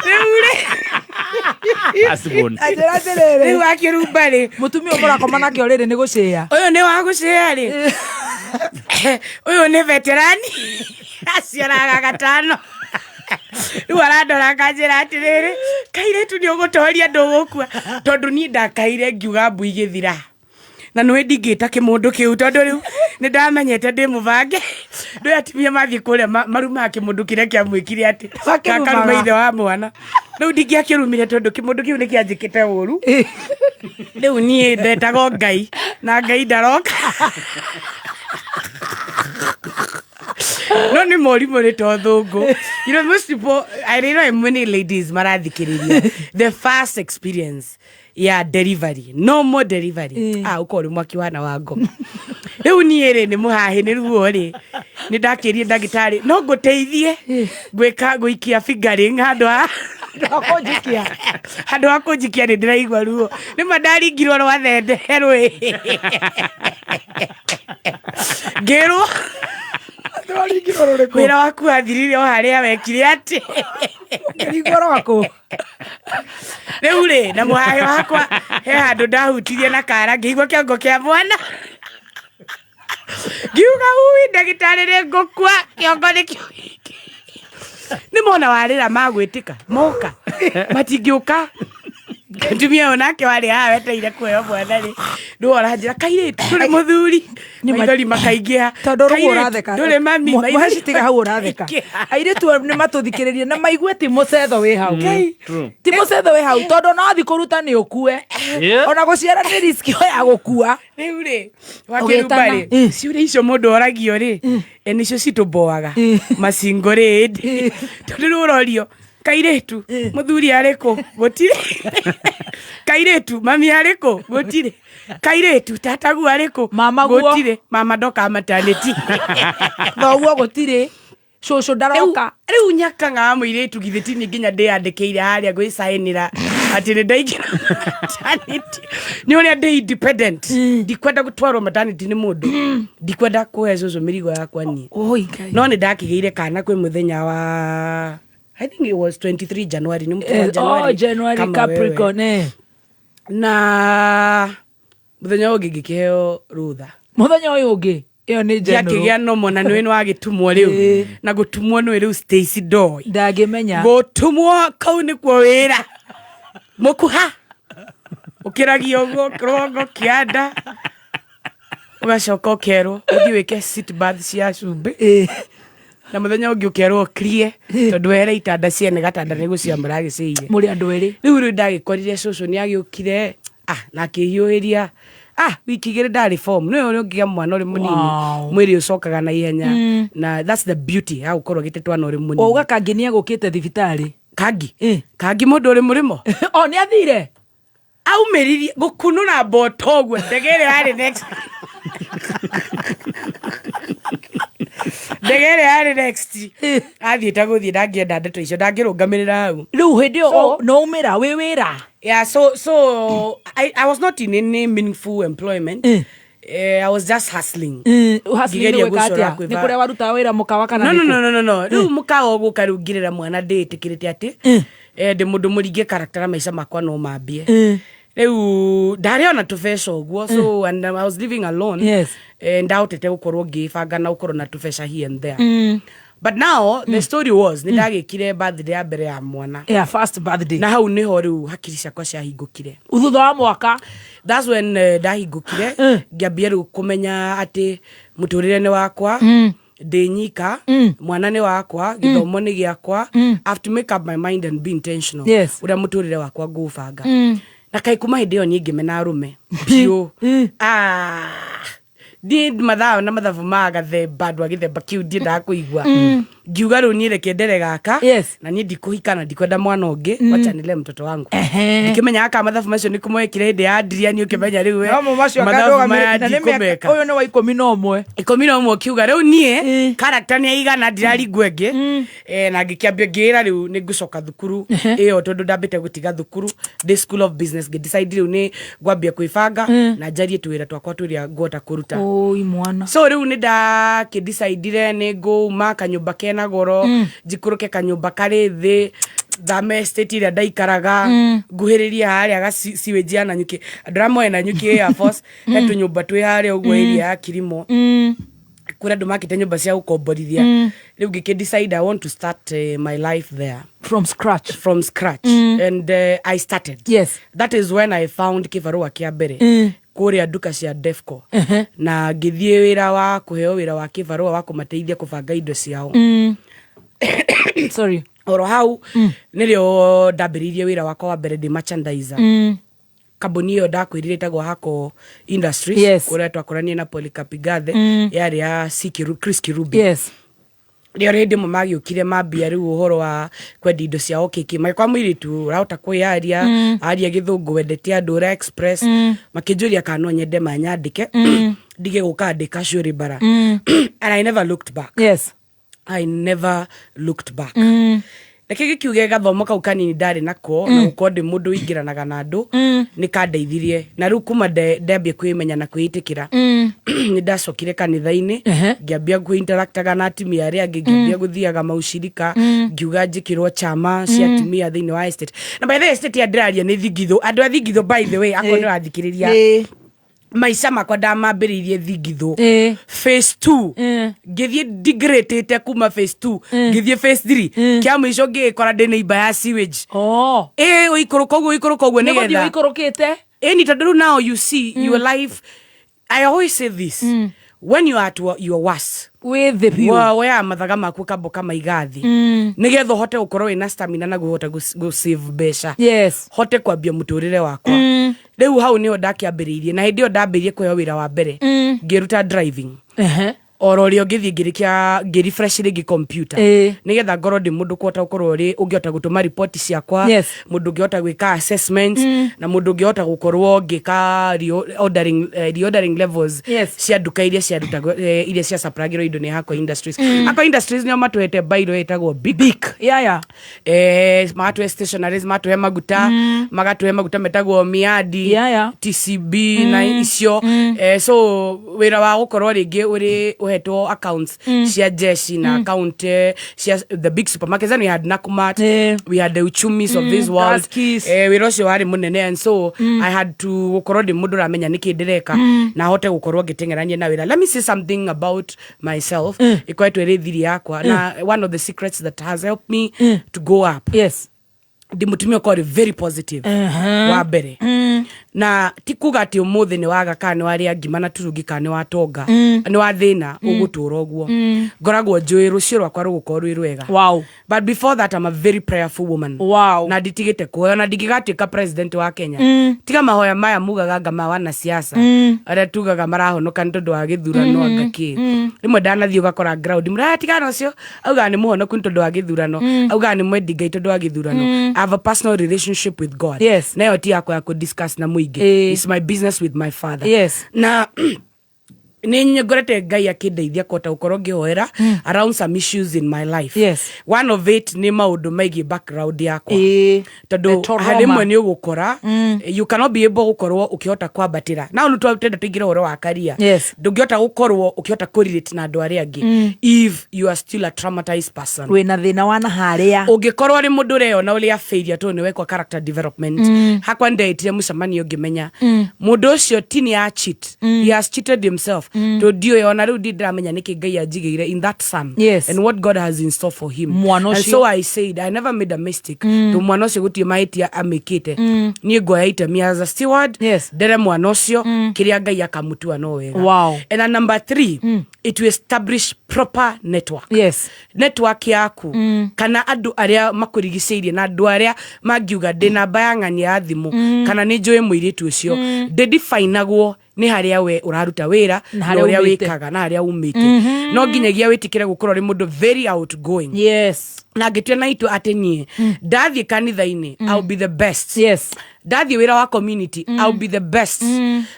Rĩu rĩ, Firstborn. Anjĩra atĩrĩrĩ, rĩu wakĩrumba rĩ, mũtumia ũyũ mũrakoma nake ũrĩrĩ nĩ gũcĩa. Ũyũ nĩ wa gũcĩa rĩ, ũyũ nĩ veterani aciaraga gatano. Rĩu arandora akanjĩra atĩrĩrĩ, "Kairĩtu nĩ ũgũtoria, ndũgũkua," tondũ niĩ ndakaire ngiuga mbu igĩthira na nĩwe ndingĩta kĩmũndũ kĩu, tondũ rĩu nĩ ndamenyete ndĩ mũbange. Ndũĩ atumia mathiĩ kũrĩa marumaga kĩmũndũ kĩrĩa kĩamwĩkire atĩ Makĩrumaga. gakaruma ithe wa mwana. Rĩu ndingĩakĩrumire tondũ kĩmũndũ kĩu nĩ kĩanjĩkĩte ũru. Rĩu niĩ ndetagwo Ngai na Ngai ndaroka. No nĩ morimũ nĩ to thũngũ. You know, most people, I know many ladies marathikĩrĩria the first experience ya delivery, no more delivery, ah, ũkorwo ũrĩ mwaki wana wa ngoma. Rĩu niĩ rĩ, nĩ mũhahĩ nĩ ruo rĩ, nĩ ndakĩrie ndagĩtarĩ no ngũteithie gwĩka gũikia fingering handũ ha Kũnjikia. Handũ ha kũnjikia nĩ ndĩraigua ruo. Nĩ ma ndaringirwo rwa thende rwĩ ngĩrwo Twaringirwo rũrĩkũ? Wĩra waku wathirire o harĩa wekire atĩ. Ũkĩringwo rwaku. Rĩu rĩ, na mũhahĩ wakwa he handũ ndahutirie na kara, ngĩigua kĩongo kĩa mwana, ngiuga, "Ui, ndagĩtarĩ, nĩ ngũkua, kĩongo nĩkĩo gĩkĩ." Nĩ mona warĩra magwĩtĩka moka matingĩũka. Mũtumia ũyũ nake warĩ haha wetereire kuheo mwana rĩ, nĩwe ũranjĩra, "Kairĩtu, ndũrĩ mũthuri?" Maithori makaingĩha. Tondũ rĩu "Kairĩtu, ũratheka. ndũrĩ mami?" Maithori Mũheci, tiga hau ũratheka. makaingĩha. Airĩtu nĩ matũthikĩrĩrie na maigue ti mũcetho wĩ hau. True. Ti mũcetho wĩ hau, tondũ no thi kũruta nĩ ũkue. Ona gũciara nĩ risk ĩyo ya gũkua. Rĩu rĩ, wakĩrumba Ũgĩtana. rĩ, ciũria icio mũndũ oragio rĩ, nĩcio citũmboaga macingo rĩ, ĩndĩ tondũ rĩu ũrorio, "Kairĩtu, mũthuri arĩkũ?" Gũtirĩ. "Kairĩtu, mami arĩkũ?" Gũtirĩ. "Kairĩtu, tataguo arĩkũ?" Mama guo. Gũtirĩ. Mama ndoka maternity. Thoguo gũtirĩ, cũcũ ndaroka. Rĩu nyakang'a wa mũirĩtu, githĩ ti niĩ nginya ndĩyandĩkĩire harĩa gwĩcaĩnĩra atĩ nĩ ndaingĩra maternity nĩ ũrĩa ndĩ independent, ndikwenda gũtwarwo maternity nĩ mũndũ, ndikwenda kũhe cũcũ mĩrigo yakwa niĩ. Oi Ngai. No nĩ ndakĩgĩire kana kwĩ mũthenya wa, I think it was 23 January, nĩ mũthenya wa Oh, January, January. kama wewe. Capricorn, eh. Na mũthenya ũyũ ũngĩ ngĩkĩheo rũtha. Mũthenya ũyũ ũngĩ, ĩyo nĩ general. Njakĩgĩa nomo na nĩwe nĩ wagĩtumwo rĩu. Na gũtumwo nĩwe rĩu Stacy Doy Ndangĩmenya. Gũtumwo kau nĩkuo wĩra mũkuha ũkĩragia ũguo rũgongo kĩanda, ũgacoka ũkerwo ũthiĩ wĩke sit bath cia cumbĩ, na mũthenya ũngĩ ũkerwo ũkirie tondũ were itanda ciene gatanda nĩ gũciambara agĩcĩire. Mũrĩ andũ erĩ. Rĩu ndagĩkorire cũcũ nĩ agĩũkire, ah, na akĩhiũhĩria, ah, wiki 2 ndarĩ form. Nĩwe ũrĩa ũngĩgĩa mwana ũrĩ mũnini, mwĩrĩ ũcokaga na ihenya, na that's the beauty ya gũkorwo ũgĩte twana ũrĩ mũnini. Wauga Kangi nĩ egũkĩte thibitarĩ? Kangi. Kangi mũndũ ũrĩ mũrĩmo. O nĩ athire. Aumĩririe gũkunũra mboto ũguo, ndege ĩrĩa yarĩ next, ndege ĩrĩa yarĩ next athiĩte gũthiĩ, ndangĩenda ndeto icio, ndangĩrũngamĩrĩra hau. Rĩu hĩndĩ ĩyo no umĩra wĩ wĩra? Yeah, so I was not in any meaningful employment. I was just hustling. Hustling nĩ Ngĩgeria gwĩka gũcora atĩa? Nĩ kũrĩa warutaga wĩra mũkawa kana No, no, nĩkũ? no, no, no, no. Rĩu mũkawa ũgũka rĩu ngĩrera mwana ndĩĩtĩkĩrĩte atĩ ndĩ mũndũ mũringe karakitara, maica makwa no mambie. Rĩu ndarĩ ona tũbeca ũguo, so and I was living alone. Ndahotete gũkorwo ngĩbanga na gũkorwo na tũbeca here and there, but now the story was nĩ ndagĩkire birthday ya mbere ya mwana. Yeah, first birthday. Na hau nĩho rĩu hakiri ciakwa ciahingũkire. Thutha wa mwaka. That's when ndahingũkire, ngĩambia rĩu kũmenya atĩ mũtũrĩre nĩ wakwa, ndĩ nyika, mwana nĩ wakwa, gĩthomo nĩ gĩakwa. I have to make up my mind and be intentional ũrĩa mũtũrĩre wakwa ngũbanga. Na kaĩ kuma hĩndĩ ĩyo niĩ ngĩmena arũme biũ. Ah, niĩ mathaa na mathabu ma gathemba, andũ a gĩthemba kĩu ndiendaga kũigua. Ngiuga rĩu niĩ reke ndere gaka. Na niĩ ndikũhika na ndikwenda mwana ũngĩ, wacha nile mtoto wangu. Ndikĩmenyaga kana mathabu macio nĩ kũmwekire hĩndĩ ya Adrian, ũkĩmenya rĩu we, No mo macio mathabu maya akandũgamĩrĩra na nĩ mĩaka ndikũmeka. Ũyũ nĩ wa 11. 11, ũkiuga rĩu niĩ character nĩ aigana, ndiraringwo ĩngĩ. Na ngĩkĩambia ngĩĩra rĩu nĩ ngũcoka thukuru ĩyo, tondũ ndambĩte gũtiga thukuru ndĩ school of business. Ngĩdecide rĩu nĩ ngwambia kwĩbanga na njarie twĩra twakwa tũrĩa ngũhota kũruta. Oi mwana. So rĩu nĩ ndakĩdecidire nĩ ngũma kanyũmba kena goro, njikũrũke kanyũmba karĩ thĩ, thame estate ĩrĩa ndaikaraga, nguhĩrĩrie harĩa ga sewage ya Nanyuki. Andũ arĩa moĩ Nanyuki Air Force, he tũnyũmba twĩ harĩa ũguo area ya Kilimo, kũrĩa andũ makĩte nyũmba cia gũkomborithia. Rĩu ngĩkĩ decide I want to start my life there. From scratch. From scratch, and I started. That is when I found kĩbarũa kĩa mbere kũrĩa nduka cia Defco, na ngĩthiĩ wĩra wa kũheo wĩra wa kĩbarũa wa kũmateithia kũbanga indo ciao. Sorry. Oro hau nĩrĩo ndambĩrĩirie wĩra wakwa wa mbere ndĩ merchandiser, kambuni ĩyo ndakwĩrire ĩtagwo Hako Industries, kũrĩa twakoranie na Polycarp Igathe, yarĩ ya Chris Kirubi. Rĩo rĩndĩ ĩmwe magĩũkire mambia rĩu ũhoro wa kwendia indo ciao kĩkĩ, magĩkora mũirĩtu ũrahota kwĩyaria, aria Gĩthũngũ, wendete andũ, ũra express. Makĩnjũria kana no nyende manyandĩke, ndige gũka ndĩ casual bara, and I never looked back. I never looked back. Reke gĩkiuge gathomo kau kanini ndarĩ nako na gũkorwo ndĩ mũndũ wĩingĩranaga na andũ nĩ kandeithirie. Na rĩu kuma ndambia kwĩmenya na kwĩĩtĩkĩra, nĩ ndacokire kanitha-inĩ, ngĩambia kwĩinteractaga na atumia arĩa angĩ, ngĩambia gũthiaga maucirika, ngiuga njĩkĩrwo chama cia atumia thĩinĩ wa estate. Na by the way, estate ya ndĩraria nĩ Thingithũ. Andũ a Thingithũ, by the way, akorwo nĩ ũrathikĩrĩria, maica makwa ndamambĩrĩirie Thingithũ phase 2. Ngĩthiĩ degradĩte kuma phase 2 ngĩthiĩ phase 3, kĩa mũico ngĩgĩkora ndĩ neighbor ya sewage. Ĩ ũikũrũka ũguo, ũikũrũka ũguo. Nĩ gũthiĩ Nĩgetha ũikũrũkĩte. Ĩni, tondũ rĩu now you see your life. I always say this: when you are at your worst, wĩ thĩ biũ, woyaga mathaga maku ũkamba ũkamaiga thĩ, nĩgetha ũhote gũkorwo wĩna stamina na kũhota gũ save mbeca, hote kwambia mũtũrĩre wakwa. Rĩu hau nĩho ndakĩambĩrĩirie, na hĩndĩ ĩyo ndambĩrĩirie kũheo wĩra wa mbere, ngĩruta driving oro rĩo, ngĩthiĩ ngĩrĩkia ngĩrefresh rĩngĩ computer, nĩgetha ngorwo ndĩ mũndũ kũhota gũkorwo rĩ ũngĩhota gũtũma riboti ciakwa, mũndũ ũngĩhota gwĩka assessments, na mũndũ ũngĩhota gũkorwo ngĩka reordering levels cia nduka iria ciarutagwo, iria ciacapragĩrwo indo nĩ Hakwa Industries. Hakwa Industries nĩo matũhete bairo ĩtagwo Big. Magatũhe stationaries, magatũhe maguta, magatũhe maguta metagwo Miadi, TCB na icio. So wĩra wa gũkorwo rĩngĩ ũrĩ ũhetwo accounts cia jeshi na account cia the big supermarkets. Then we had Nakumatt, we had the Uchumis of this world. Tuskys. Wĩra ũcio warĩ mũnene, and so I had to gũkorwo ndĩ mũndũ ũramenya nĩkĩ ndĩreka na hote gũkorwo ngĩteng'erania na wĩra. Let me say something about myself ĩkoretwo ĩrĩ thiri yakwa na one of the secrets that has helped me to go up. Ndĩ mũtumia ũkorwo very positive wa mbere, na ti kuga atĩ ũmũthĩ nĩ waga kana nĩ warĩa ngima na turungi kana nĩ watonga nĩ wathĩna ũgũtũra ũguo. Ngoragwo njũĩ rũciũ rwakwa rũgũkorwo rwĩ rwega. But before that, I'm a very prayerful woman. Na nditigĩte kuhoya, na ndingĩgatuĩka president wa Kenya tiga mahoya maya mugaga anga ma wanasiasa arĩa tugaga marahonoka nĩ tondũ wa gĩthurano, anga kĩ. Rĩmwe ndanathiĩ ũgakora ground mũratigana ũcio augaga nĩ mũhonoku nĩ tondũ wa gĩthurano, augaga nĩ mwendi Ngai tondũ wa gĩthurano. I have a personal relationship with God. Nayo ti yakwa ya kũ-discuss na mũingĩ. It's my business with my father. Na nä ngorete Ngai akä kũhota gũkorwo ngĩhoera around some issues in my life. One of it nĩ maũndũ megiĩ background yakwa, tondũ The trauma. rĩmwe nĩ ũgũkora you cannot be able gũkorwo ũkĩhota kwambatĩra na ũndũ twenda tũingĩre ũhoro wa karia. Ndũngĩhota gũkorwo ũkĩhota kũrelate na andũ arĩa angĩ if you are still a traumatized person. Wĩna thĩna wa na harĩa. Ũngĩkorwo ũrĩ mũndũ ũreyona ũrĩa failure, tondũ nĩ wekwa character development, hakwa ndeitire mũcemanio ngĩmenya mũndũ ũcio ti nĩ a cheat, he has cheated himself, tondũ ndiũĩ ona rĩu ndi ndĩramenya nĩkĩ Ngai anjigĩire in that son and what God has in store for him. Mwana And ũcio. so I said I never made a mistake, tondũ mwana ũcio gũtirĩ mahĩtia amĩkĩte. Niĩ nguoya itemi as a steward, ndere mwana ũcio kĩrĩa Ngai akamutua no wega. And then number three, it will establish proper network. Network yaku kana andũ arĩa makũrigicĩirie na andũ arĩa mangiuga ndĩ namba ya ng'ania ya thimũ kana nĩ njũĩ mũirĩtu ũcio, ndĩdifinagwo nĩ harĩa we ũraruta wĩra Na na harĩa ũrĩa umĩte. wĩkaga na harĩa umĩte. No nginyagia wĩtĩkĩre gũkorwo ũrĩ mũndũ very outgoing. Na ngĩtua na itua atĩ niĩ ndathiĩ kanitha-inĩ, I'll be the best. Ndathiĩ wĩra wa community, I'll be the best.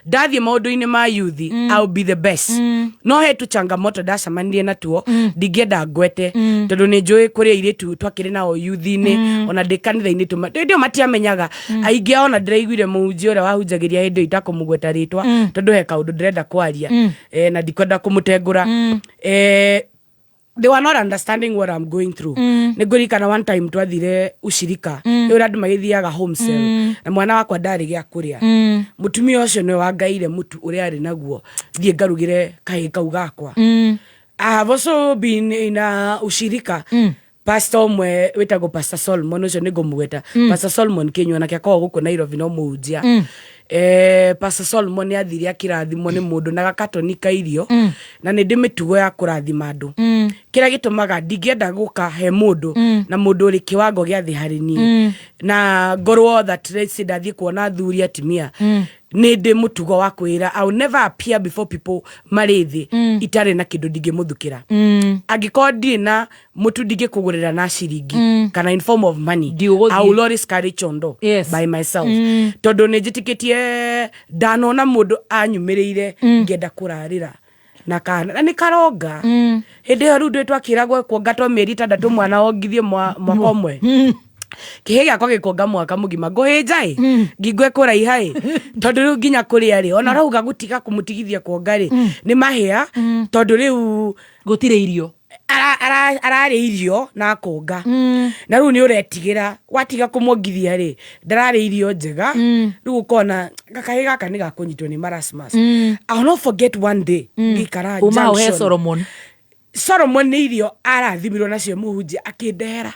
Ndathiĩ maũndũ-inĩ ma youth, I'll be the best. No he tu changamoto ndacemanirie natuo ndingĩenda ngwete, tondũ nĩ njũĩ kũrĩ airĩtu twakĩrĩ nao youth-inĩ ona ndĩ kanitha-inĩ hĩndĩ ĩyo matiamenyaga aingĩ ao, ona ndĩraiguire mũhunjia ũrĩa wahunjagĩria hĩndĩ ĩyo itakũmũgweta rĩtwa, tondũ he kaũndũ ndĩrenda kwaria na ndikwenda kũmũtengũra. They were not understanding what I'm going through. Nĩ ngũririkana one time twathire ucirika mm. ũrĩa andũ magĩthiaga home cell, na mwana wakwa ndarĩ gĩa kũrĩa. Mũtumia ũcio nĩwe wangaire mũtu ũrĩa arĩ naguo thiĩ ngarugĩre kahĩĩ kau gakwa. I have also been in a ushirika. Pastor ũmwe wĩtagwo Pastor Solomon, ũcio nĩ ngũmũgweta, Pastor Solomon Kinyua, nake akoragwo gũkũ Nairobi no mũhunjia. Pastor Solomon nĩ athire akĩrathimwo nĩ mũndũ na gakatoni ka irio, na nĩ ndĩ mĩtugo ya kũrathima andũ. Kĩrĩa gĩtũmaga ndingĩenda gũka he mũndũ na mũndũ ũrĩ kĩwango gĩa thĩ harĩ niĩ na ngorwo that let's say ndathiĩ kuona athuri atimia. Nĩ ndĩ mũtugo wa kwĩra I will never appear before people marĩ thĩ itarĩ na kĩndũ ndingĩmũthukĩra. Angĩkorwo ndirĩ na mũtu ndingĩkũgũrĩra na ciringi kana in form of money, Ndigũgũthiĩ. I will always carry chondo by myself, tondũ nĩ njĩtĩkĩtie ndanona mũndũ anyumĩrĩire ngĩenda kũrarĩra na kana na nĩ karonga. Hĩndĩ ĩyo rĩu ndĩ twakĩragwo kuonga twa mĩeri 6, mwana wongithie mwaka ũmwe, kĩhĩ gĩakwa gĩkuonga mwaka mũgima, ngũhĩnja ĩ ngingo ĩkũraiha ĩ, tondũ rĩu nginya kũrĩa rĩ, ona rauga gũtiga kũmũtigithia kuonga rĩ, nĩ mahĩa, tondũ rĩu gũtirĩ irio. Ararĩa irio na akonga, na rĩu nĩ ũretigĩra watiga kũmwongithia rĩ, ndararĩa irio njega. Rĩu ũkona gakahĩ gaka nĩ gakũnyitwo nĩ marasmus. I will not forget one day ngĩikara Uma hau he junction. Solomon. Solomon nĩ irio arathimirwo nacio, mũhunjia akĩndehera,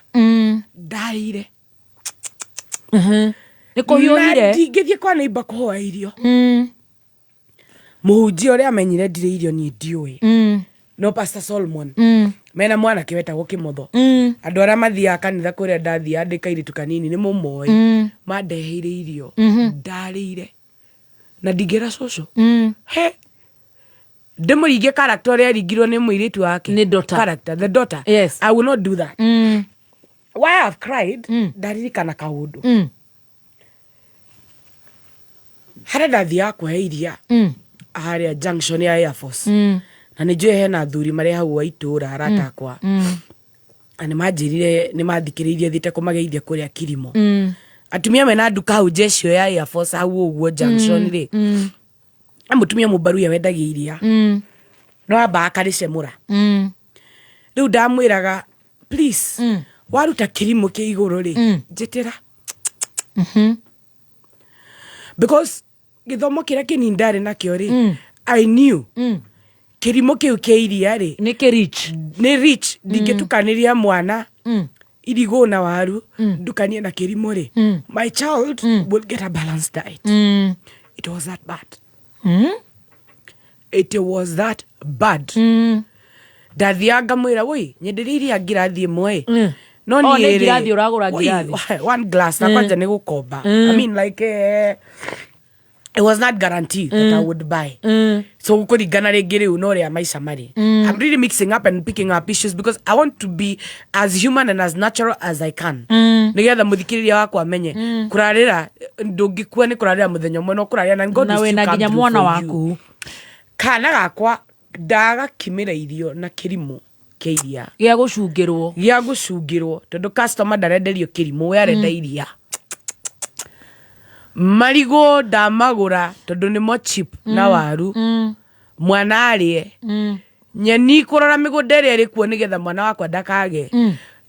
ndarĩire. Nĩ kũhiũhire. Na ndingĩthiĩ kwa neighbor kũhoya irio. Mũhunjia ũrĩa amenyire ndirĩ irio niĩ ndiũĩ, no Pastor Solomon mena mwanake wetagwo Kĩmotho, andũ arĩa mathiaga kanitha kũrĩa ndathiaga ndĩ kairĩtu kanini nĩ mũmoĩ, mandeheire irio ndarĩire na ndingĩra cũcũ he ndĩmũringie character ũrĩa aringirwo nĩ mũirĩtu wake. Nĩ daughter. Character, the daughter. I will not do that. Why I've cried, ndaririkana kaũndũ harĩa ndathiaga kuoya iria harĩa junction ya Air Force, na nĩ njũĩ hena athuri marĩ hau wa itũũra, arata akwa, na nĩ manjĩrire nĩ mathikĩrĩirie thiĩte kũmageithia kũrĩa Kirimo. Atumia mena nduka hau njecio ya Air Force hau ũguo junction rĩ, na mũtumia mũmbaruya wendagia iria, no ambaga akarĩcemũra. Rĩu ndamwĩraga, "Please, waruta kĩrimũ kĩ igũrũ rĩ, njĩtĩra," because gĩthomo kĩrĩa kĩnini ndarĩ nakĩo rĩ, I knew kĩrimũ kĩu kĩa iria rĩ Nĩ kĩ rich. Nĩ rich. Ndingĩtukanĩria mwana irigũ na waru ndukanie na kĩrimũ rĩ, my child will get a balanced diet. It was that bad. It was that bad. Ndathiaga ngamwĩra, "Woi, nyenderia iria ngirathi ĩmwe ĩ." No Oh, niĩ nĩ rĩ, ngirathi ũragũra woi, ngirathi. one glass na kwanja nĩ gũkomba. I mean, like, it was not guaranteed that I would buy. So kũringana rĩngĩ rĩu no ũrĩa maica marĩ. I'm really mixing up and picking up issues because I want to be as human and as natural as I can, nĩgetha mũthikĩrĩria wakwa amenye kũrarĩra ndũngĩkua nĩ kũrarĩra mũthenya ũmwe, no kũrarĩra na God Na will wĩna still come nginya through mwana for you. waku. Kana gakwa ndagakimĩra irio na kĩrimũ kĩa iria gĩa gũcungĩrwo. Gĩa gũcungĩrwo, tondũ customer ndarenderio kĩrimũ, we arenda iria. Marigũ ndamagũra tondũ nĩmo cheap na waru, mwana arĩe. Nyeni kũrora mĩgũnda ĩrĩa ĩrĩ kuo nĩgetha mwana wakwa ndakage.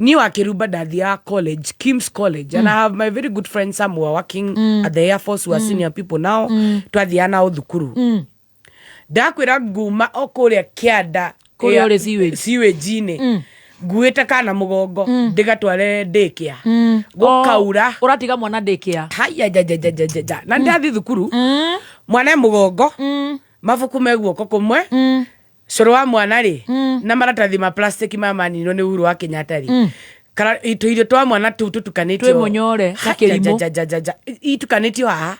Niĩ wa Kĩrumba ndathiaga college, Kims College, and I have my very good friends, some who are working at the Air Force, who are senior people now. Twathiaga nao thukuru. Ndakwĩra nguma o kũrĩa kĩanda Kũrĩa ũrĩ sewage. Sewage-inĩ, nguĩte kana mũgongo ndĩgatware daycare, gũkaura. Oh, ũratiga mwana daycare. Haya, jajajajajaja, na ndathi thukuru mwana e mũgongo, mabuku me guoko kũmwe, cũrũ wa mwana rĩ na maratathi ma plastic ma maninwo nĩ Uhuru wa Kenyatta rĩ, tũirio twa mwana tũu tũtukanĩtio. Twĩ mũnyore na kĩrimũ. Jajajajaja, itukanĩtio haha,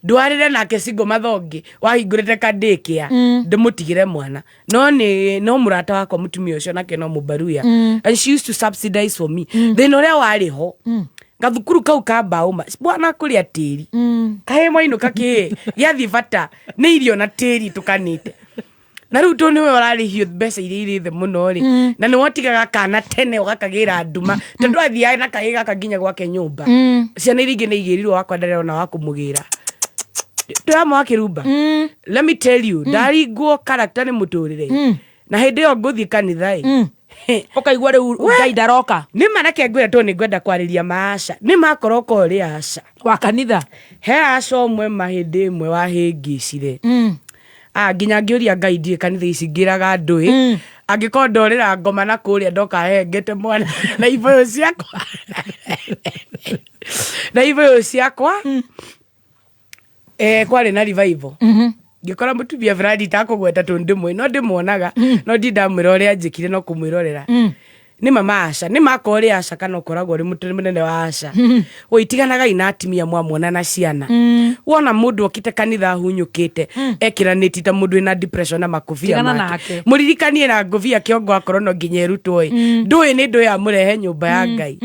ndwarĩre nake cingo mathongi wahingũrĩte kadĩkĩa ndĩmũtigĩre mwana. No nĩ no mũrata wakwa mũtumia ũcio nake no mũbaruya, and she used to subsidize for me. Thĩna ũrĩa warĩ ho, gathukuru kau ka mbaũ ma bwana kũrĩa tĩri kahĩ mwainũka kĩ gĩathiĩ bata nĩ irio na tĩri tũkanĩte, na rĩu tondũ nĩwe ũrarĩhio mbeca iria irĩ thĩ mũno rĩ, na nĩ wotigaga kana tene ũgakagĩra nduma, tondũ athiaga na kahĩ gaka nginya gwake nyũmba. Ciana iria ingĩ nĩ igĩrirwo, wakwa ndarĩ wa kũmũgĩra. Twĩhamwe wa Kĩrumba, let me tell you, ndaringwo character nĩ mũtũrĩre, na hĩndĩ ĩyo ngũthiĩ kanitha ĩ Ũkaigua rĩu Ngai ndaroka. Nĩ ma reke ngwĩre, tondũ nĩ ngwenda kwarĩria maaca, nĩ makorwo ũrĩ aca wa kanitha. He aca ũmwe ma hĩndĩ ĩmwe wahĩngĩcire. Ah, nginya ngĩũria Ngai, ndiĩ kanitha ici ngĩraga andũ ĩ, angĩkorwo ndorĩra ngoma na kũrĩa ndoka hengete mwana na ibũyũ ciakwa, na ibũyũ ciakwa. Kwarĩ na revival, ngĩkora mũtumia fulani itakũgweta tondũ ndĩmũĩ, no ndĩmuonaga, no ndi ndamwĩra ũrĩa anjĩkire, no kũmwĩrorera. Nĩ mama aca, nĩ makorwo ũrĩ aca kana ũkoragwo ũrĩ mũtĩ mũnene wa aca, woi, tiganagai na atumia mwamwona na ciana. Wona mũndũ okĩte kanitha ahunyũkĩte, ekĩranĩtie ta mũndũ wĩna depression na makobia Tigana make, nake. Mũririkanie na ngũbia kĩongo akorwo no nginya ĩrutwo ĩ, ndũĩ nĩ ndũĩ amũrehe nyũmba ya Ngai.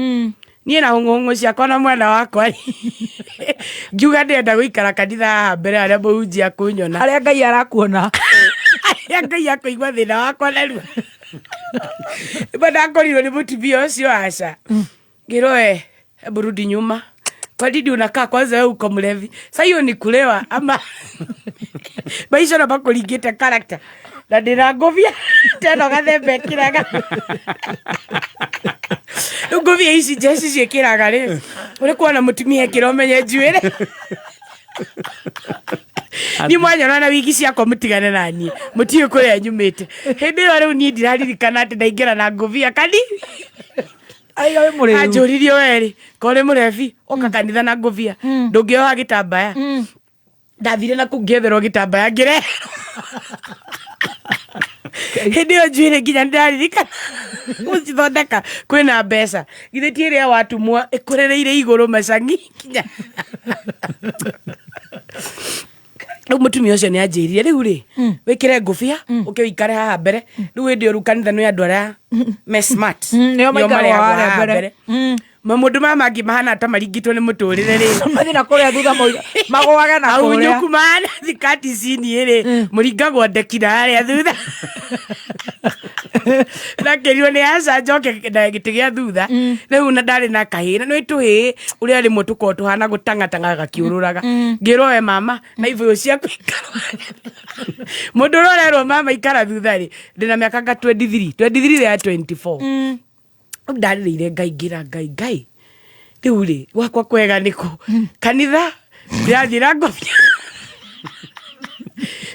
Niĩ na hũng'ũhũng'ũ ciakwa na mwana wakwa rĩ, ngiuga ndĩrenda gũikara kanitha haha mbere harĩa mũhunjia akũnyona. Harĩa Ngai arakuona. Harĩa Ngai akũigua thĩna wakwa narua. Ba ndakorirwo nĩ mũtumia ũcio, aca ngĩrwo, "We, hebu rudi nyuma, kwa nini unakaa? Kwanza wewe uko mlevi. Sa hiyo ni kulewa ama maisha na makũringĩte character?" Na ndĩna ngũbia teno gathemba ĩkĩraga. Rĩu ngũbia ici njeci ciĩkĩraga rĩ, ũrĩ kuona mũtumia ekĩra ũmenye njuĩrĩ. Niĩ mwanyona na wigi ciakwa, mũtigane na niĩ, mũtiũĩ kũrĩa nyumĩte. Hĩndĩ ĩyo rĩu niĩ ndiraririkana atĩ ndaingĩra na ngũbia kani. Aiga wĩ mũrĩu. Anjũririe, "Werĩ ko ũrĩ mũrebi, ũka kanitha na ngũbia, ndũngĩoha gĩtambaya?" Ndathire na kũu ngĩetherwo gĩtambaya, ngĩreherwo. Hĩndĩ ĩyo njuĩrĩ nginya nĩndaririkana gũcithondeka kwĩna mbeca, githĩ ti ĩrĩa watumwo ĩkũrĩrĩire igũrũ macangi nginya rĩu. Mũtumia ũcio nĩ anjĩrire, "Rĩu rĩ, wĩkĩre ngũbia, ũke ũikare haha mbere." Rĩu hĩndĩ ĩyo rĩu kanitha nĩ andũ arĩa me smart. Nĩo maikaragwo marehagwo harĩa haha mbere. mbere. Mamũndũ maya mangĩ mahana ta maringĩtwo nĩ mũtũrĩre rĩ, Mathiĩ na kũrĩa thutha, magũage na kũrĩa. Ahunyũku mahana thikati cini rĩ, mũringagwo ndeki na harĩa thutha. Nakĩrirwo nĩ aca njoke na gĩtĩ gĩa thutha rĩu, na ndarĩ na kahĩĩ, na nĩ tũhĩĩ ũrĩa rĩmwe tũkoragwo tũhana gũtang'atang'a gakĩũrũraga. Ngĩrwo, "We mama, na ibũyũ ciaku ikara." Mũndũ ũrĩa ũrerwo mama ikara thutha rĩ, ndĩna mĩaka nga 23, 23 ya 24. Rĩu ndarĩrĩire Ngai, ngĩra Ngai, "Ngai, rĩu rĩ, gwakwa kwega nĩkũ? Kanitha ndĩrathiĩ na ngobia,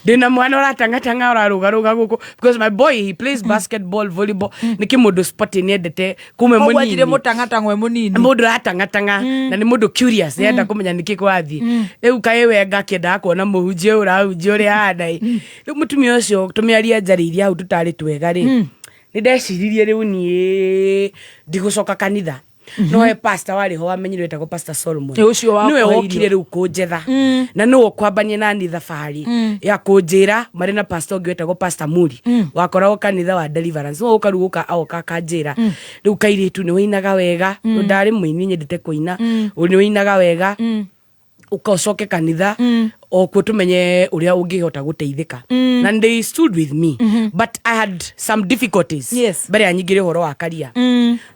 ndĩna mwana ũratang'atang'a, ũrarũgarũga gũkũ," because my boy, he plays basketball, volleyball, nĩ kĩmũndũ sport nĩendete kuma Koguo anjire mũnini. Mũtang'atang'o e mũnini. Mũndũ ũratang'atang'a na nĩ mũndũ curious, nĩenda kũmenya nĩkĩ kũrathiĩ. Rĩu kaĩ we ngakĩendaga kuona mũhunjia ũyũ ũrahunjia ũrĩa ahana ĩ. Rĩu mũtumia ũcio tũmĩaria njarĩirie hau tũtarĩ twega rĩ, nĩ ndeciririe rĩu niĩ ndigũcoka kanitha. No he pastor warĩ ho wamenyire, wetagwo Pastor Solomon. Ĩ, ũcio wa Nĩwe kũhe wokire irio. rĩu kũnjetha na nĩwe ũkwambania nani thabarĩ ya kũnjĩra marĩ na pastor ũngĩ wetagwo Pastor Muri, wakoragwo kanitha wa Deliverance. Nĩwe ũka rĩu ũka aoka akanjĩra, "Rĩu kairĩtu, nĩ wĩinaga wega." Ndarĩ mũini, nyendete kũina. "Nĩ wĩinaga wega, ũka ũcoke kanitha o kuo tũmenye ũrĩa ũngĩhota gũteithĩka." Na they stood with me, but I had some difficulties mbere ya nyingĩre ũhoro wa karia,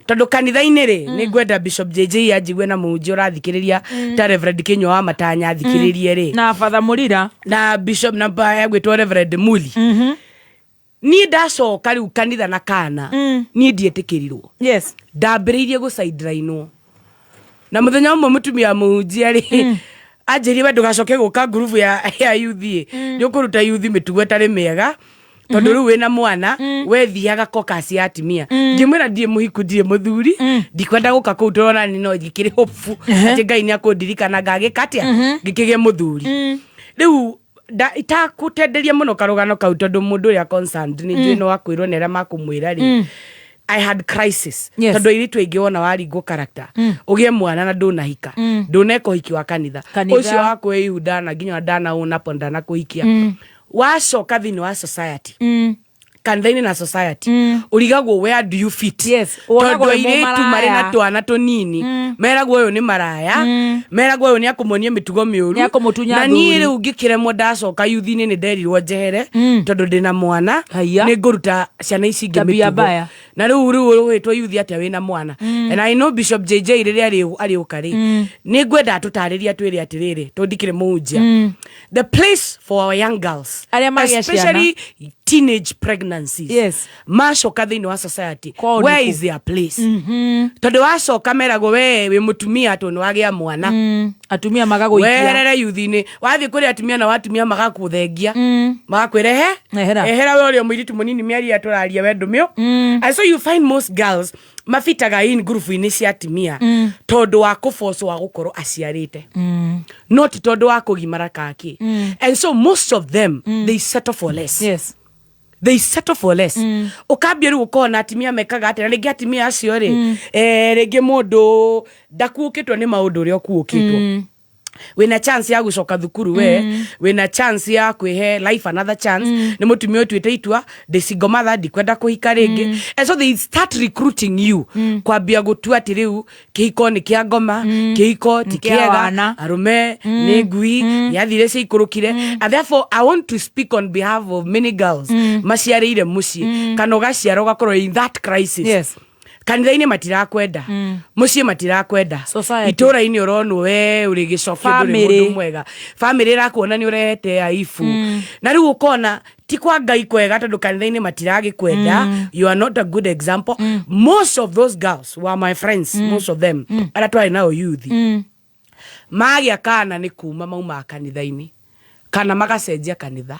tondũ kanitha-inĩ rĩ, nĩ ngwenda Bishop JJ anjigue na mũhunjia ũrathikĩrĩria ta Reverend Kĩnyua wa Matanya athikĩrĩrie rĩ, Na Father Mũrira. Na bishop na egwĩtwo Reverend Muli. Niĩ ndacoka rĩu kanitha na kana niĩ ndietĩkĩrirwo. Ndambĩrĩirie gũcaindirainwo na mũthenya ũmwe mũtumia wa mũhunjia rĩ anjĩrie, "We ndũgacoke gũka ngurubu ya youth ĩ, nĩ ũkũruta youth mĩtugo ĩtarĩ mĩega, tondũ rĩu wĩna mwana, we thiaga caucus ya atumia." Ngĩmwĩra, "Ndirĩ mũhiku, ndirĩ mũthuri, ndikwenda gũka kũu, tũrona nĩ no ngĩkĩrĩ hopeful atĩ Ngai nĩ akũndirikana ngagĩka atĩa, ngĩkĩgĩe mũthuri." Rĩu itakũtenderia mũno karũgano kau, tondũ mũndũ ũrĩa concerned nĩ njũĩ no akwĩrwo nĩ arĩa makũmwĩra rĩ, I had crisis. Tondũ airĩtu aingĩ wona waringwo character, ũgĩe mwana na ndũnahika, ndũneka ũhiki wa kanitha, Kanitha. ũcio wakwe ihu ndana nginya ndanaũnapo ndanakũhikia, wacoka thĩinĩ wa society, kanitha-inĩ na society, ũrigagwo, where do you fit? Wonagwo Tondũ wĩ airĩtu marĩ na mũmaraya. twana tũnini meragwo ũyũ nĩ maraya, meragwo ũyũ nĩ akũmonia mĩtugo mĩũru. Nĩ akũmũtunya Na niĩ athuri. rĩu ngĩkĩremwo. Ndacoka youth-inĩ nĩ nderirwo njehere, tondũ ndĩna mwana, Haiya. nĩ ngũruta ciana ici ingĩ Tabia mĩtugo. mbaya. Na rĩu ũgwĩtwo youth atĩa wĩna mwana? And I know Bishop JJ rĩrĩa arĩũka rĩ, nĩ ngwenda atũtarĩrie, atwĩre atĩrĩrĩ, tondũ ndikĩrĩ mũhunjia, the place for our young girls, Arĩa magĩa especially teenage pregnancies, macoka thĩinĩ wa society, Kwao nĩ where kũ? is their place? Tondũ wacoka meragwo, "We wĩ mũtumia, tondũ nĩ wagĩa mwana." Atumia magagũikia. Weherere youth-inĩ. Wathiĩ kũrĩ atumia na watumia magakũthengia, magakwĩra, "Ehe, Ehera. ehera, we ũrĩa mũirĩtu mũnini, mĩario tũraria we ndũmĩo." And so you find most girls mabitaga in ngurubu-inĩ cia atumia tondũ wa kũbocwo wa gũkorwo aciarĩte, not tondũ wa kũgimara kaki. And so most of them, they settle for less. They settle for less. Ũkambia rĩu ũkona atumia mekaga atĩa, na rĩngĩ atumia acio rĩ, rĩngĩ mũndũ ndakuũkĩtwo nĩ maũndũ ũrĩa ũkuũkĩtwo. Wina chance ya gucoka thukuru, we wina chance ya kwihe life another chance. Ni mutumia utuite itua, ndi single mother, ndikwenda kuhika ringi. And so they start recruiting you kwambia gutua ati riu kihiko ni kia ngoma, kihiko ti Kĩa kiega, wana. Arume ni ngui yathire ciikũrũkire. And therefore I want to speak on behalf of many girls maciarĩire mũciĩ kana ũgaciara ũgakorwo in that crisis. Kanitha-inĩ matirakwenda, mũciĩ matirakwenda, Society. Itũra-inĩ ũronwo we ũrĩ gĩcokio, ndũrĩ Family. mũndũ mwega, family ĩrakuona nĩ ũrehete aibu, na rĩu ũkona ti kwa Ngai kwega tondũ kanitha-inĩ matiragĩkwenda, you are not a good example. Most of those girls were my friends, most of them arĩa twarĩ nao youth, magĩa kana nĩ kuma maumaga kanitha-inĩ kana magacenjia kanitha,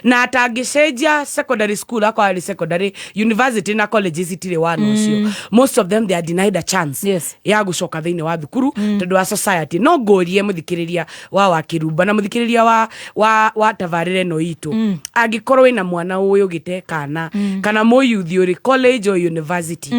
na atangĩcenjia secondary school, akorwo arĩ secondary, university na colleges itirĩ wana ũcio. Most of them, they are denied a chance ya gũcoka thĩinĩ wa thukuru tondũ wa society. No ngũrie mũthikĩrĩria wa Kĩrumba na mũthikĩrĩria wa tabarĩra ĩno itũ, angĩkorwo wĩna mwana ũyũ ũgĩte kana mũyuthi ũrĩ college or university,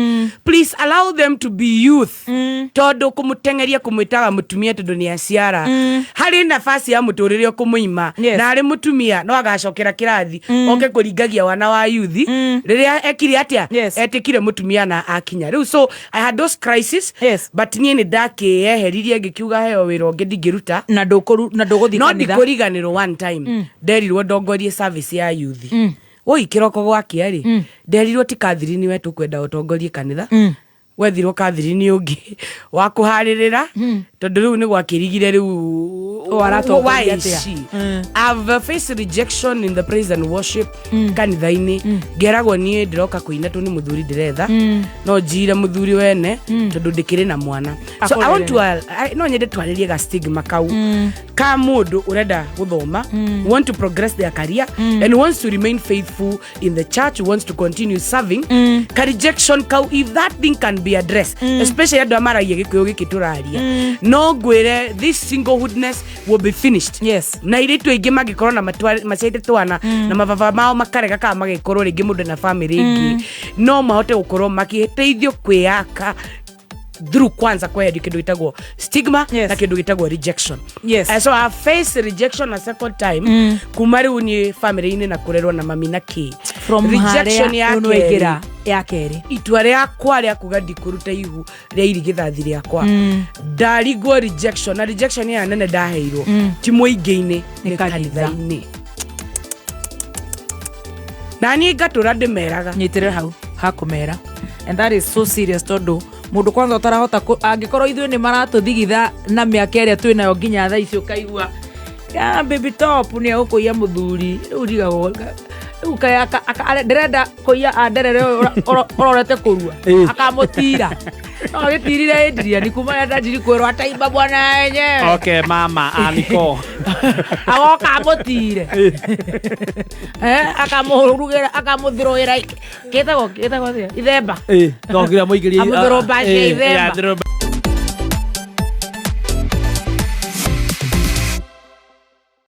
please allow them to be youth, tondũ kũmũteng'eria kũmwĩtaga mũtumia tondũ nĩ aciara harĩ nafasi ya mũtũrĩre ũkũmũima, na arĩ mũtumia no agacokera kĩrathi oke kũringagia wana wa yuthi rĩrĩa ekire atĩa, etĩkire mũtumia na akinya rĩu. So I had those crisis, but niĩ nĩ ndakĩeheririe ngĩkiuga heo wĩra ũngĩ ndingĩruta. Na ndũkũru na ndũgũthiĩ No kanitha. ndikũriganĩrwo, one time nderirwo ndongorie service ya yuthi woi kĩroko gwakĩa rĩ, nderirwo ti Catherine we tũkwenda ũtongorie kanitha, wethirwo Catherine ũngĩ wa kũharĩrĩra tondũ rĩu nĩ gwakĩrigire rĩu. Ũũ aratongoria Why is atĩa? she? I've faced rejection in the praise and worship kanitha-inĩ, ngeragwo niĩ ndĩroka kũina tũ nĩ mũthuri ndĩretha, no njire mũthuri wene tondũ ndĩkĩrĩ na mwana. So I want to, no nyende twarĩrie ga stigma kau ka mũndũ ũrenda gũthoma, want to progress their career and wants to remain faithful in the church, wants to continue serving, ka rejection kau, if that thing can be addressed, especially andũ a maragia gĩkũyũ gĩkĩ tũraria, no ngwĩre this singlehoodness will be finished. Na airĩtu aingĩ mangĩkorwo na maciarĩte twana na mababa mao makarega kana magĩkorwo rĩngĩ mũndũ na family ĩngĩ, no mahote gũkorwo makĩteithio kwĩyaka through kwanza kweheria kĩndũ gĩtagwo stigma na kĩndũ gĩtagwo rejection. So I faced rejection a second time kuma rĩu niĩ family-inĩ na kũrerwo na mami na kĩ. From Rejection harĩa ya rĩu kerĩ, nĩwaingĩra ya kerĩ. Itua rĩakwa rĩa kuga ndikũruta ihu rĩa irigithathi rĩakwa, ndarigwo rejection, na rejection ĩya nene ndaheirwo ti mũingĩ-inĩ, Nĩ nĩ kanitha. Kanitha-inĩ, na niĩ ngatũra ndĩmeraga. Nyitĩrĩra hau hakũmera, and that is so serious, tondũ mũndũ kwanza ũtarahota angĩkorwo ithuĩ nĩ maratũthigitha na mĩaka ĩrĩa twĩ nayo nginya thaa ici, ũkaigua, "Ah, baby top nĩ egũkũiya mũthuri rĩu," ndigagwo rĩu kaĩ ndĩrenda kũiya anderere ũyũ ũrorete kũrua akamũtira, no agĩtirire Adrian kuma rĩrĩa ndanjiri kwĩrwo ataimba bwana wenyewe. Okay, mama aniko. Agoka amũtire. Eh, akamũrugĩra, akamũthirũĩra, kĩtagwo atĩa, ithemba. Ndogira mũingĩrie. Amũthũrũmbacia ithemba.